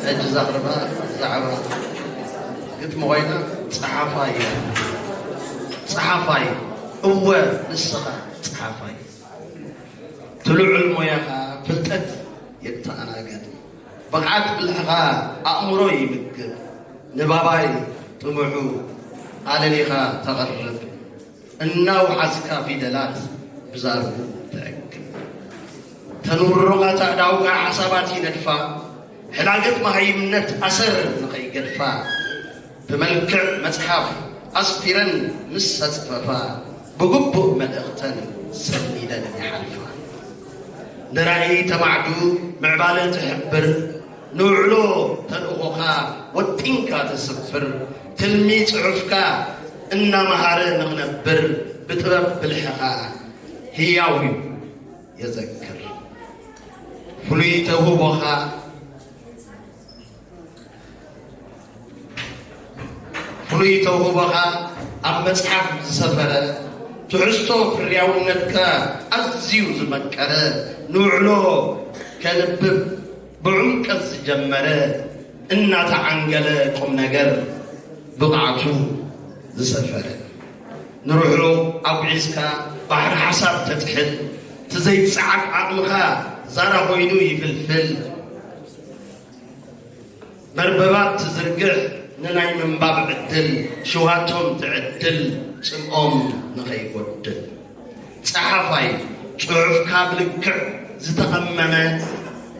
ሕጂ ዘቕርባ ዛዕባ ግጥሚ ኮይና፣ ጸሓፋይ እያ። ጸሓፋይ፣ እወ፣ ንስኻ ጸሓፋይ። እቲ ልዑል ሞያኻ ፍልጠት የተኣናግድ። ብቕዓት ብልሕኻ ኣእምሮ ይምግብ። ንባባይ ጥምዑ ኣለሊኻ ተቕርብ። እናውሓዝካ ፊደላት ብዛርቡ ትዕግብ። ተንውሮቓት ኣእዳውካ ሓሳባት ይነድፋ። ሕላገት መሃይምነት ኣሰር ንኸይገድፋ። ብመልክዕ መጽሓፍ ኣስፊረን ምስ ኣጽፈፋ። ብግቡእ መልእኽተን ሰኒደን ይሓልፋ። ንራእይ ተማዕዱ ምዕባለ ትሕብር። ንውዕሎ ተልእኾኻ ወጢንካ ተስፍር። ትልሚ ጽሑፍካ እናመሃረ ንኽነብር። ብጥበብ ብልሕኻ ህያው እዩ የዘክር። ፍሉይ ተውህቦኻ ፍሉይ ተውህቦኻ ኣብ መጽሓፍ ዝሰፈረ። ትሕዝቶ ፍርያውነትካ ኣዝዩ ዝመቀረ። ንውዕሎ ከንብብ ብዕምቀት ዝጀመረ። እናተዓንገለ ቁምነገር ብቕዓቱ ዝሰፈረ። ንርሑቕ ኣጉዒዝካ ባሕሪ ሓሳብ ተጥሕል። ትዘይጸዓድ ዓቕምኻ ዛራ ኮይኑ ይፍልፍል። መርበባት ትዝርግሕ ንናይ ምንባብ ዕድል። ሽውሃቶም ትዕድል ጽምኦም ንኸይጎድል። ጸሓፋይ ጽሑፍካ ብልክዕ ዝተቐመመ።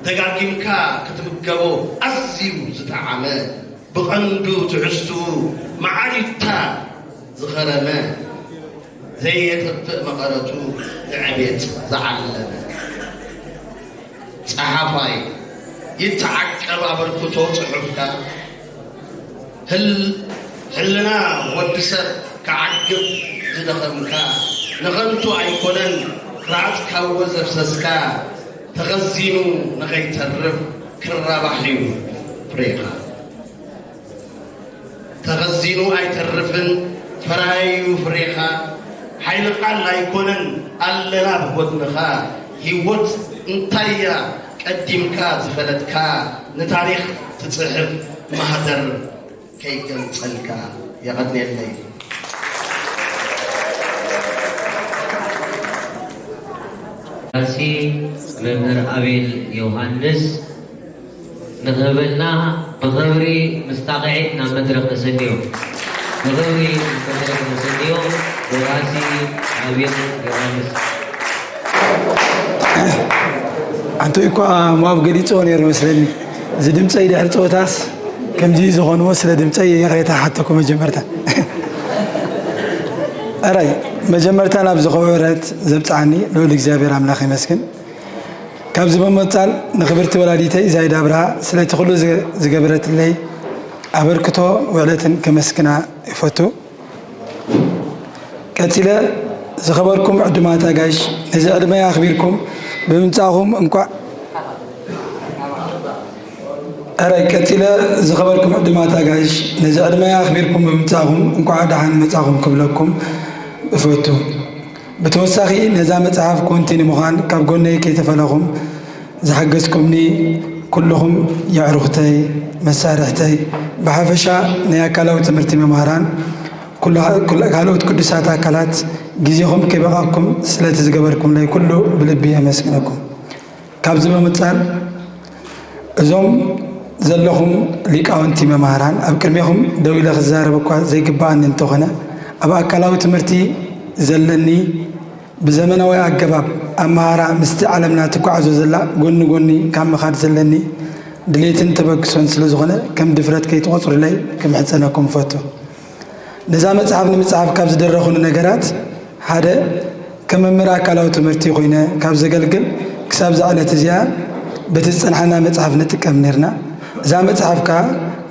ደጋጊምካ ክትምገቦ ኣዝዩ ዝጠዓመ። ብቐንዱ ትሕዝትኡ መዓልታ ዝኸረመ። ዘየጥፍእ መቐረቱ ንዕቤት ዝዓለመ። ጸሓፋይ ይተዓቀብ ኣበርክቶ ጽሑፍካ። ህል- ህልና ወዲ ሰብ ክዓግብ ዝደኸምካ ንኸንቱ ኣይኮነን፣ ራዕጽ ካብ ወዘፍሰስካ ተኸዚኑ ንኸይተርፍ ክራባሕ እዩ ፍሬኻ። ተኸዚኑ ኣይተርፍን ፈራዩ ፍሬኻ። ሓይሊ ቃል ኣይኮነን ኣለና ብጎድንኻ። ህይወት እንታያ ቀዲምካ ዝፈለጥካ ንታሪኽ ትጽሕፍ ማህደር ከይገልጸልካ የቐንየለይ። ራሲ መምህር ኣቤል ዮሃንስ ንኽህበና ብኽብሪ ምስ ጣቕዒት ናብ መድረኽ ነሰንዮ። ብኽብሪ ናብ መድረኽ ነሰንዮ። ደራሲ ኣቤል ዮሃንስ። ኣንተ እኳ ሞኣብ ገሊፅዎ ነይሩ መስለኒ። እዚ ድምፀይ ድሕሪ ፀወታስ ከምዚ ዝኾንዎ ስለ ድምፀይ ይቕሬታ ሓተኩ መጀመርታ። ኣራይ መጀመርታ ናብ ዝኸበረት ዘብፅዓኒ ልዑል እግዚኣብሔር ኣምላኽ ይመስግን። ካብዚ ብምቕፃል ንኽብርቲ ወላዲተይ ዛይዳ ኣብርሃ ስለቲ ኩሉ ዝገበረትለይ ኣበርክቶ ውዕለትን ከመስግና ይፈቱ። ቀፂለ ዝኸበርኩም ዕዱማት ኣጋይሽ ነዚ ዕድመይ ኣኽቢርኩም ብምምፃእኹም እንኳዕ ኣራይ ቀፂለ ዝኸበርኩም ዕዱማት ኣጋይሽ ነዚ ዕድመይ ኣኽቢርኩም ብምምፃእኹም እንኳዕ ደሓን መፃኹም ክብለኩም እፈቱ። ብተወሳኺ ነዛ መፅሓፍ ኮንቲ ንምዃን ካብ ጎነይ ከይተፈለኹም ዝሓገዝኩምኒ ኩልኹም የዕሩኽተይ መሳርሕተይ ብሓፈሻ ናይ ኣካላዊ ትምህርቲ መምሃራን ካልኦት ቅዱሳት ኣካላት ግዜኹም ከይበቓቕኩም ስለቲ ዝገበርኩምለይ ኩሉ ብልቢ የመስግነኩም። ካብዚ ብምቕፃል እዞም ዘለኹም ሊቃውንቲ መማህራን ኣብ ቅድሜኹም ደው ኢለ ክዛረብ እኳ ዘይግብኣኒ እንተኾነ ኣብ ኣካላዊ ትምህርቲ ዘለኒ ብዘመናዊ ኣገባብ ኣመሃራ ምስቲ ዓለምና ትጓዓዞ ዘላ ጎኒ ጎኒ ካብ ምኻድ ዘለኒ ድሌትን ተበግሶን ስለዝኾነ ከም ድፍረት ከይትቖፅሩለይ ክምሕፀነኩም እፈቱ። ነዛ መፅሓፍ ንምፅሓፍ ካብ ዝደረኹኒ ነገራት ሓደ ከም መምህር ኣካላዊ ትምህርቲ ኮይነ ካብ ዘገልግል ክሳብ እዛ ዕለት እዚኣ በቲ ዝፀንሓና መፅሓፍ ንጥቀም ነርና። እዛ መፅሓፍ ከዓ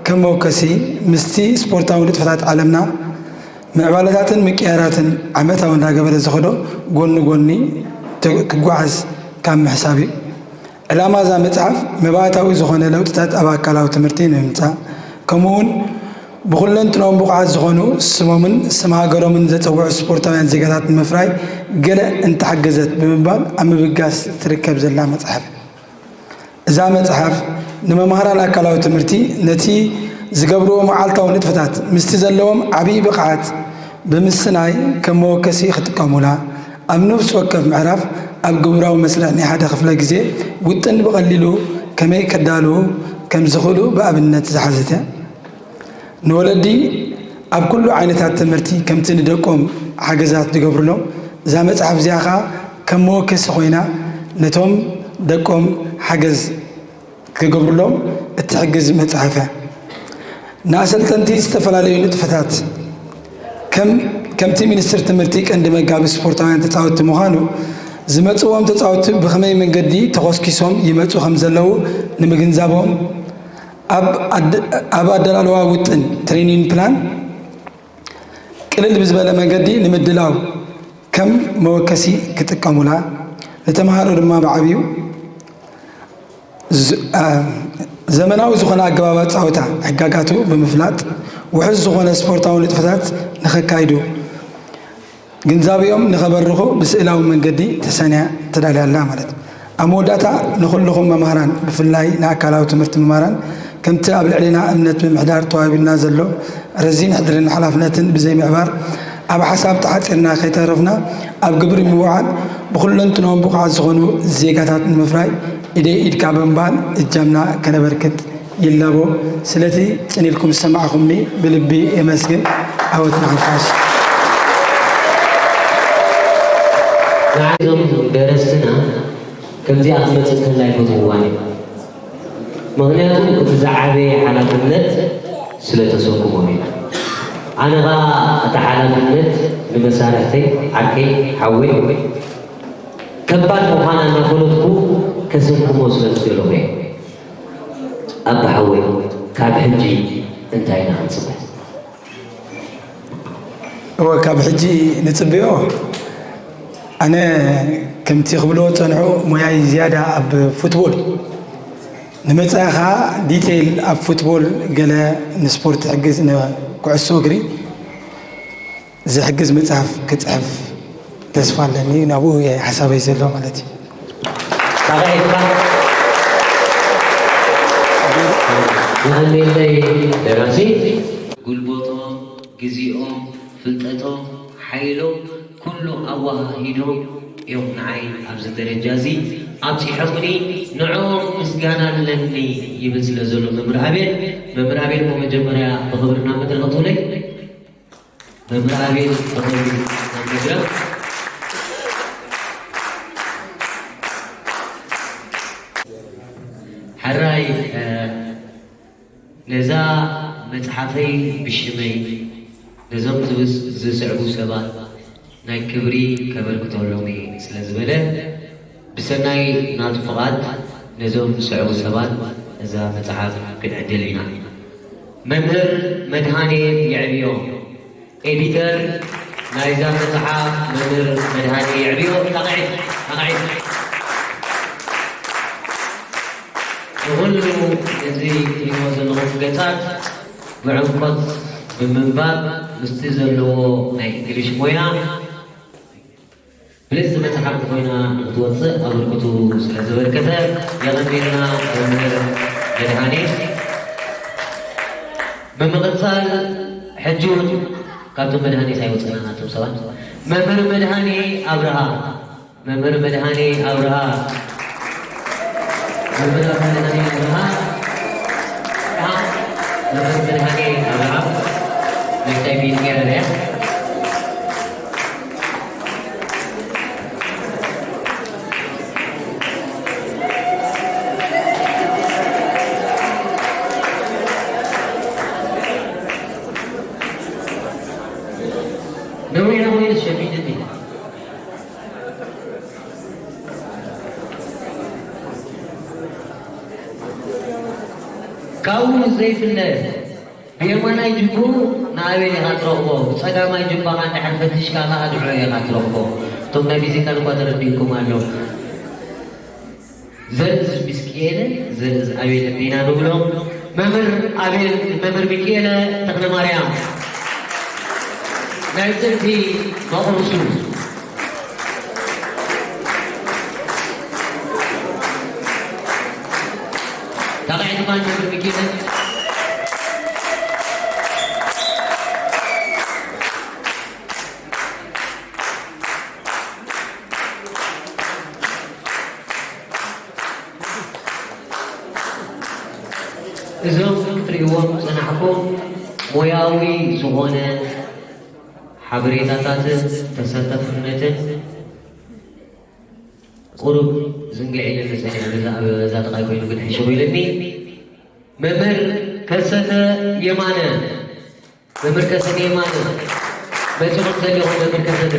ከም መወከሲ ምስቲ ስፖርታዊ ንጥፈታት ዓለምና ምዕባለታትን ምቅያራትን ዓመታዊ እንዳገበረ ዝኸዶ ጎኒ ጎኒ ክጓዓዝ ካብ ምሕሳብ እዩ። ዕላማ እዛ መፅሓፍ መባእታዊ ዝኾነ ለውጥታት ኣብ ኣካላዊ ትምህርቲ ንምምፃእ ከምኡ እውን ብኹለንትንኦም ብቑዓት ዝኾኑ ስሞምን ስም ሃገሮምን ዘፀውዑ ስፖርታውያን ዜጋታት ንምፍራይ ገለ እንተሓገዘት ብምባል ኣብ ምብጋስ ትርከብ ዘላ መፅሓፍ። እዛ መፅሓፍ ንመምሃራን ኣካላዊ ትምህርቲ ነቲ ዝገብርዎ መዓልታዊ ንጥፈታት ምስቲ ዘለዎም ዓብዪ ብቕዓት ብምስናይ ከም መወከሲ ክጥቀሙላ፣ ኣብ ነፍሲ ወከፍ ምዕራፍ ኣብ ግብራዊ መስርሕ ናይ ሓደ ክፍለ ግዜ ውጥን ብቐሊሉ ከመይ ከዳልዉ ከም ዝኽእሉ ብኣብነት ዝሓዘት እያ። ንወለዲ ኣብ ኩሉ ዓይነታት ትምህርቲ ከምቲ ንደቆም ሓገዛት ዝገብሩሎም፣ እዛ መፅሓፍ እዚኣ ኸዓ ከም መወከሲ ኮይና ነቶም ደቆም ሓገዝ ክገብሩሎም እትሕግዝ መፅሓፍ እያ። ንኣሰልጠንቲ ዝተፈላለዩ ንጥፈታት ከም ከምቲ ሚኒስትር ትምህርቲ ቀንዲ መጋቢ ስፖርታውያን ተፃወትቲ ምዃኑ ዝመፅዎም ተፃወትቲ ብኸመይ መንገዲ ተኾስኪሶም ይመፁ ከም ዘለዉ ንምግንዛቦም ኣብ ኣደላልዋ ውጥን ትሬኒንግ ፕላን ቅልል ብዝበለ መንገዲ ንምድላው ከም መወከሲ ክጥቀሙላ፣ ንተምሃሮ ድማ ብዓብዩ ዘመናዊ ዝኾነ ኣገባብ ኣፃውታ ሕጋጋቱ ብምፍላጥ ውሑስ ዝኾነ ስፖርታዊ ንጥፈታት ንኸካይዱ ግንዛቤኦም ንኸበርኹ ብስእላዊ መንገዲ ተሰንያ ተዳልያ ኣላ ማለት እዩ። ኣብ መወዳእታ ንኹልኹም መምሃራን ብፍላይ ንኣካላዊ ትምህርቲ መምሃራን ከምቲ ኣብ ልዕሌና እምነት ብምሕዳር ተዋሂቡና ዘሎ ረዚን ሕድርን ሓላፍነትን ብዘይምዕባር ኣብ ሓሳብ ተዓፂርና ከይተረፍና ኣብ ግብሪ ምውዓል ብኹለንትንኦም ብቑዓት ዝኾኑ ዜጋታት ንምፍራይ ኢደይ ኢድካ ብምባል እጃምና ከነበርክት ይላቦ። ስለቲ ጽን ኢልኩም ዝሰማዕኹምኒ ብልቢ የመስግን። ዓወት ንሓፋሽ። ንዓዞም ደረስትና ከምዚኣ ክመጽእ ከላ ይፈትውዋን እዩ። ምኽንያቱ እቲ ዝዓበየ ሓላፍነት ስለ ተሰክሞም እዩ። ኣነ ኸኣ እቲ ሓላፍነት ንመሳርሕተይ፣ ዓርከይ፣ ሓወይ ከባድ ምዃና እናፈለጥኩ ከሰክሞ ስለ ዝደለኹ እየ። ኣባ ሓወይ ካብ ሕጂ እንታይ ኢና ክንጽበ? እወ፣ ካብ ሕጂ ንጽበዮ። ኣነ ከምቲ ክብልዎ ዝጸንሑ፣ ሞያይ ዝያዳ ኣብ ፉትቦል፣ ንመጻኢ ኸኣ ዲቴይል ኣብ ፉትቦል፣ ገለ ንስፖርት ዝሕግዝ፣ ንኩዕሶ እግሪ ዝሕግዝ መጽሓፍ ክጽሕፍ ተስፋ ኣለኒ። ናብኡ እየ ሓሳበይ ዘሎ ማለት እዩ። ካባይካ ንኣሜለይ ደራሲ ጉልበቶም፣ ግዜኦም፣ ፍልጠቶም፣ ሓይሎም ኩሉ ኣወሃሂዶም እዮም ንዓይ ኣብዚ ደረጃ እዚ ኣብፂሖምኒ። ንዕኦም ምስጋና ኣለኒ ይብል ስለ ዘሎ መምህር ኣቤል። መምህር ኣቤል እሞ መጀመርያ ብኽብሪ ናብ መድረኽ ትውለይ። መምህር ኣቤል ብኽብሪ ናብ መድረኽ። ሕራይ ነዛ መጽሓፈይ ብሽመይ ነዞም ዝስዕቡ ሰባት ናይ ክብሪ ከበርክተሎም እየ ስለ ዝበለ፣ ብሰናይ ናቱ ፍቓድ ነዞም ዝስዕቡ ሰባት እዛ መጽሓፍ ክንዕድል ኢና። መምህር መድሃኔ የዕብዮ፣ ኤዲተር ናይዛ መጽሓፍ መምህር መድሃኔ የዕብዮ። ጣቕዒት፣ ጣቕዒት። ንኹሉ እዚ ትሪእዎ ዘለኹም ገጻት ብዕምቆት ብምንባብ ምስቲ ዘለዎ ናይ እንግሊሽ ሞያ ብልጽቲ መጽሓፍቲ ኮይና ንክትወጽእ ኣበርክቱ ስለ ዘበርከተ የቐንየልና መምህር መድሃኔ። ብምቕጻል ሕጂ እውን ካብቶም መድሃኔ ሳይወፅና ናቶም ሰባት መምህር መድሃኔ ኣብርሃ መምህር መድሃኔ ኣብርሃ መምህር መድሃኔ ኣብርሃ መምህር መድሃኔ ኣብርሃ ነክታይ ቢት ገረርያ ነዊሕ ወይስ ሸሚንኒ ካብኡ ዘይፍለ ብየማናይ ጅብኡ ንኣቤል ኢኻ ትረኽቦ፣ ብጸጋማይ ጅባኻ እንድሕር ፈቲሽካ ከኣ ድዕሮ ኢኻ ትረኽቦ። እቶም ናይ ፊዚካል እኳ ተረዲእኩም ኣሎ። ዘርእዝ ሚስክኤለ፣ ዘርእዝ ኣቤል እንዲና ንብሎም። መምህር ኣቤል፣ መምህር ሚክኤለ ተኽለማርያም ናይ ጥንቲ መቕርሱ ታቃዒ ድማ ንነብር ሚኪነ እዞም ክትርእይዎም ዝጸናሕኩም ሞያዊ ዝኾነ ሓበሬታታትን ተሳታፍነትን ቁሩብ ዝንግዕ ኢለኒ ጸኒሐ፣ ነዚ ኣበበ እዛ ጥቓይ ኮይኑ ግን ሕሽው ኢለኒ። መምህር ከሰተ የማነ፣ መምህር ከሰተ የማነ፣ መጺኹም ዘሊኹም መምህር ከሰተ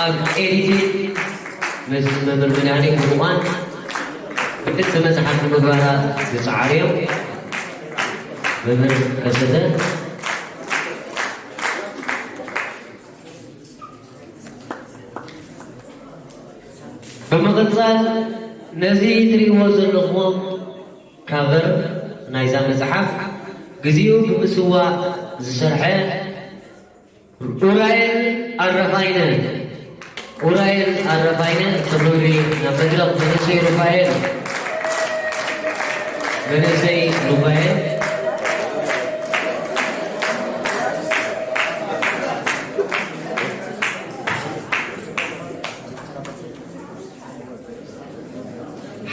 ኣብ ኤዲቲንግ ምስ መምህር መድሃኔ ብምዃን ብልጽቲ መጽሓፍ ንምግባራ ዝጸዓሩ እዮም። መምህር ከሰተ ብምቕጻል ነዚ ትርእይዎ ዘለኹም ካቨር ናይዛ መጽሓፍ ግዜኡ ብምስዋእ ዝሰርሐ ኡራኤል ኣረፋይነ፣ ኡራኤል ኣረፋይነ ብኽብሪ ናብ መድረኽ መንእሰይ ሩፋኤል፣ መንእሰይ ሩፋኤል።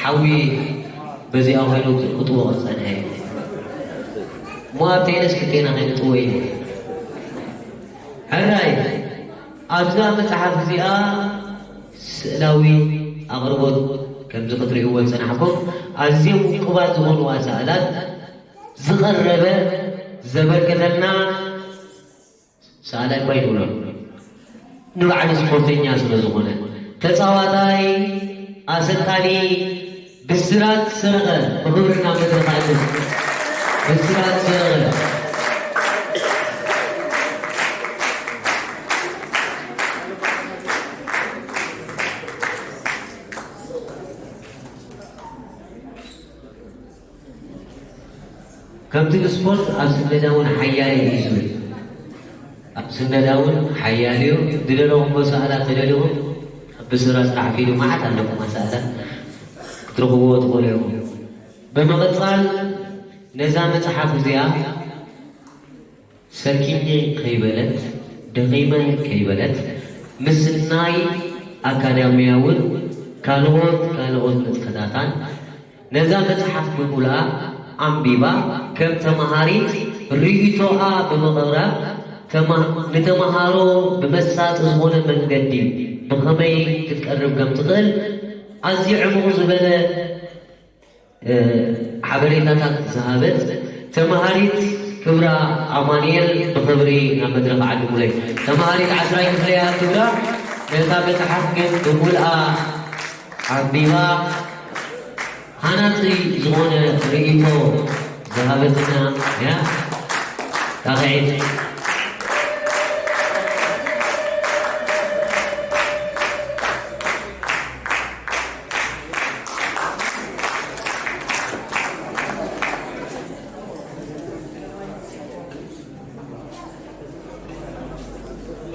ሓዊ በዚኣ ኮይኑ ክጥወቕ ዝጸንሐ እዩ። እሞ ኣብ ቴንስ ክልቴና ከይንጥወ እዩ። ሕራይ ኣብዛ መጽሓፍ እዚኣ ስእላዊ ኣቕርቦት ከምዚ ክትርእይዎ ዝጸናሕኩም ኣዝዮም ውቁባት ዝኾንዋ ሰኣላት ዝቐረበ ዘበርከተልና ሰኣላይ እኳ ይብሎ ንባዕሉ ስፖርተኛ ስለ ዝኾነ ተፃዋታይ ኣሰልጣኒ ብስራት ሰረቐ ብኽብሪ ናብ መድረኽ ኣእትው። ብስራት ሰረቐ ከምቲ ብስፖርት ኣብ ስነዳ እውን ሓያል እዩ ዝብል፣ ኣብ ስነዳ እውን ሓያል እዩ። ዝደለኹም መሳእላ ተደሊኹም ብስራ ስራሕ ፊልም መዓት ኣለኩም መሳእላ ክትረኽብዎ ትኽእሉ ኢኹም። ብምቕጻል ነዛ መጽሓፍ እዚኣ ሰኪነ ከይበለት፣ ደኺመ ከይበለት፣ ምስናይ ኣካዳሚያውን ካልኦት ካልኦት ንጥፈታታን ነዛ መጽሓፍ ብምሉኣ ኣንቢባ፣ ከም ተማሃሪት ርእይቶኣ ብምቕራብ፣ ተማ-፣ ንተማሃሮ ብመሳጢ ዝኾነ መንገዲ ብኸመይ ክትቀርብ ከም ትኽእል ኣዝዩ ዕሙቕ ዝበለ እ፣ ሓበሬታታት ዝሃበት ተማሃሪት ክብራ ኣማኑኤል ብኽብሪ ናብ መድረኽ ዓድሙለይ። ተማሃሪት ዓስራይ ክፍለያ ክብራ ነታ መጽሓፍ ግን ብምሉኣ ኣንቢባ ሃናጺ ዝኾነ ርእይቶ ዝሃበትና እያ። ጣቕዒት።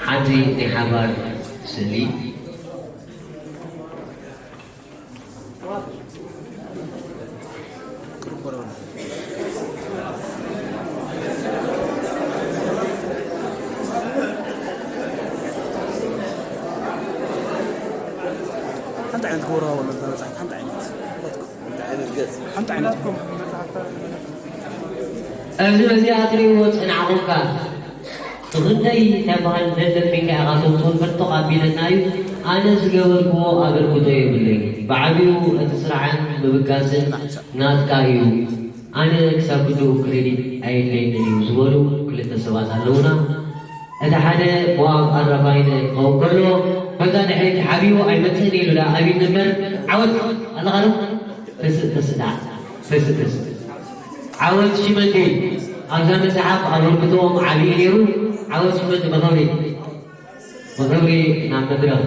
ሓንቲ ናይ ሓባር ስእሊ። ሓንቲ ዓይነት ጎራ ወለዶ መጽሓፍ፣ ሓንቲ ዓይነት። ሓንቲ ዓይነት ገጽ። ሓንቲ ዓይነት። እዚ በዚኣ ትርእይዎ ጸናዕኹምካ ብኽንደይ እንታይ በሃል ደለቢካ ኢኻ ትወጽኦ እምበር ተቐቢለና እዩ። ኣነ ዝገበርክዎ ኣበርክቶ የብለይ። ብዓቢኡ እቲ ስራሕን ምብጋስን ናትካ እዩ። ኣነ ክሳብ ክንድኡ ክሬዲት ኣየድለየንን እዩ ዝበሉ ክልተ ሰባት ኣለዉና። እቲ ሓደ ሞኣብ ኣራፋይነ ክኸውን ከሎ፣ በዛ ድሕሪት ሓቢኡ ኣይመጽእን ኢሉ ደኣ ኣቢኒ እምበር፣ ዓወት ኣለኻ ዶ? ተስእ፣ ተስእ ደኣ። ተስእ፣ ተስእ። ዓወት ሽመንዲ ኣብዛ መጽሓፍ ኣበርክቶኦም ዓብዪ ነይሩ። ዓወት ሽመንዲ ብኽብሪ፣ ብኽብሪ ናብ መድረኽ።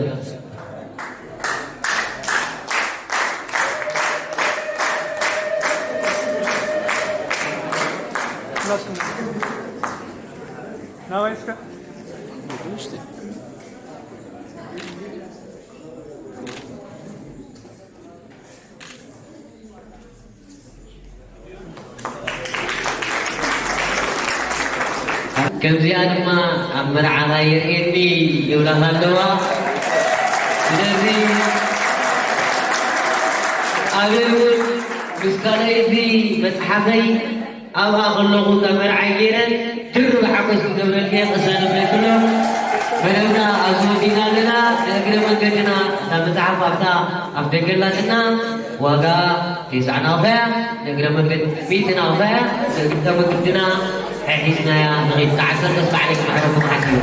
ናባይ እስከ። ከምዚኣ ድማ ኣብ መርዓኻ የርእየኒ ይብላኻ ኣለዋ። ስለዚ ኣነ እውን ምስ ካልኣይቲ መጽሓፈይ ኣብኣ ከለኹ እታ መርዓይ ገይረ ድርብ ሓጎስ ክገብረልኪ እየ ቅሰን እብለኪ ኣሎ። መደብና ኣብዚ ወዲእና ኣለና። ንእግረ መንገድና እታ መጽሓፍ ኣብታ ኣፍ ደገ ኣላትና። ዋጋ ቴስዓ ናቕፋ እያ፣ ንእግረ መንገድ ሚእቲ ናቕፋ እያ። ንእግረ መንገድና ሒዝናያ ንኺድ። ክዓ ሰርከስ ባዕለይ ክምሕረኩም ሓሲበ።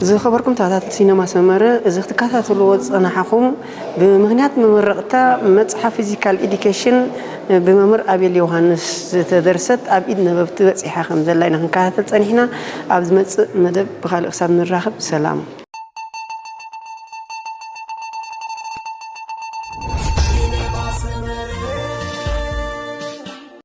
ዝኸበርኩም ተኸታተልቲ ሲነማ ሰመረ፣ እዚ ክትከታተልዎ ዝጸናሕኹም፣ ብምኽንያት መመረቕታ መጽሓፍ ፊዚካል ኤዱኬሽን ብመምህር ኣቤል ዮሃንስ ዝተደርሰት ኣብ ኢድ ነበብቲ በጺሓ ከም ዘላ ኢና ክንከታተል ጸኒሕና። ኣብ ዝመጽእ መደብ ብኻልእ ክሳብ ንራኸብ፣ ሰላም።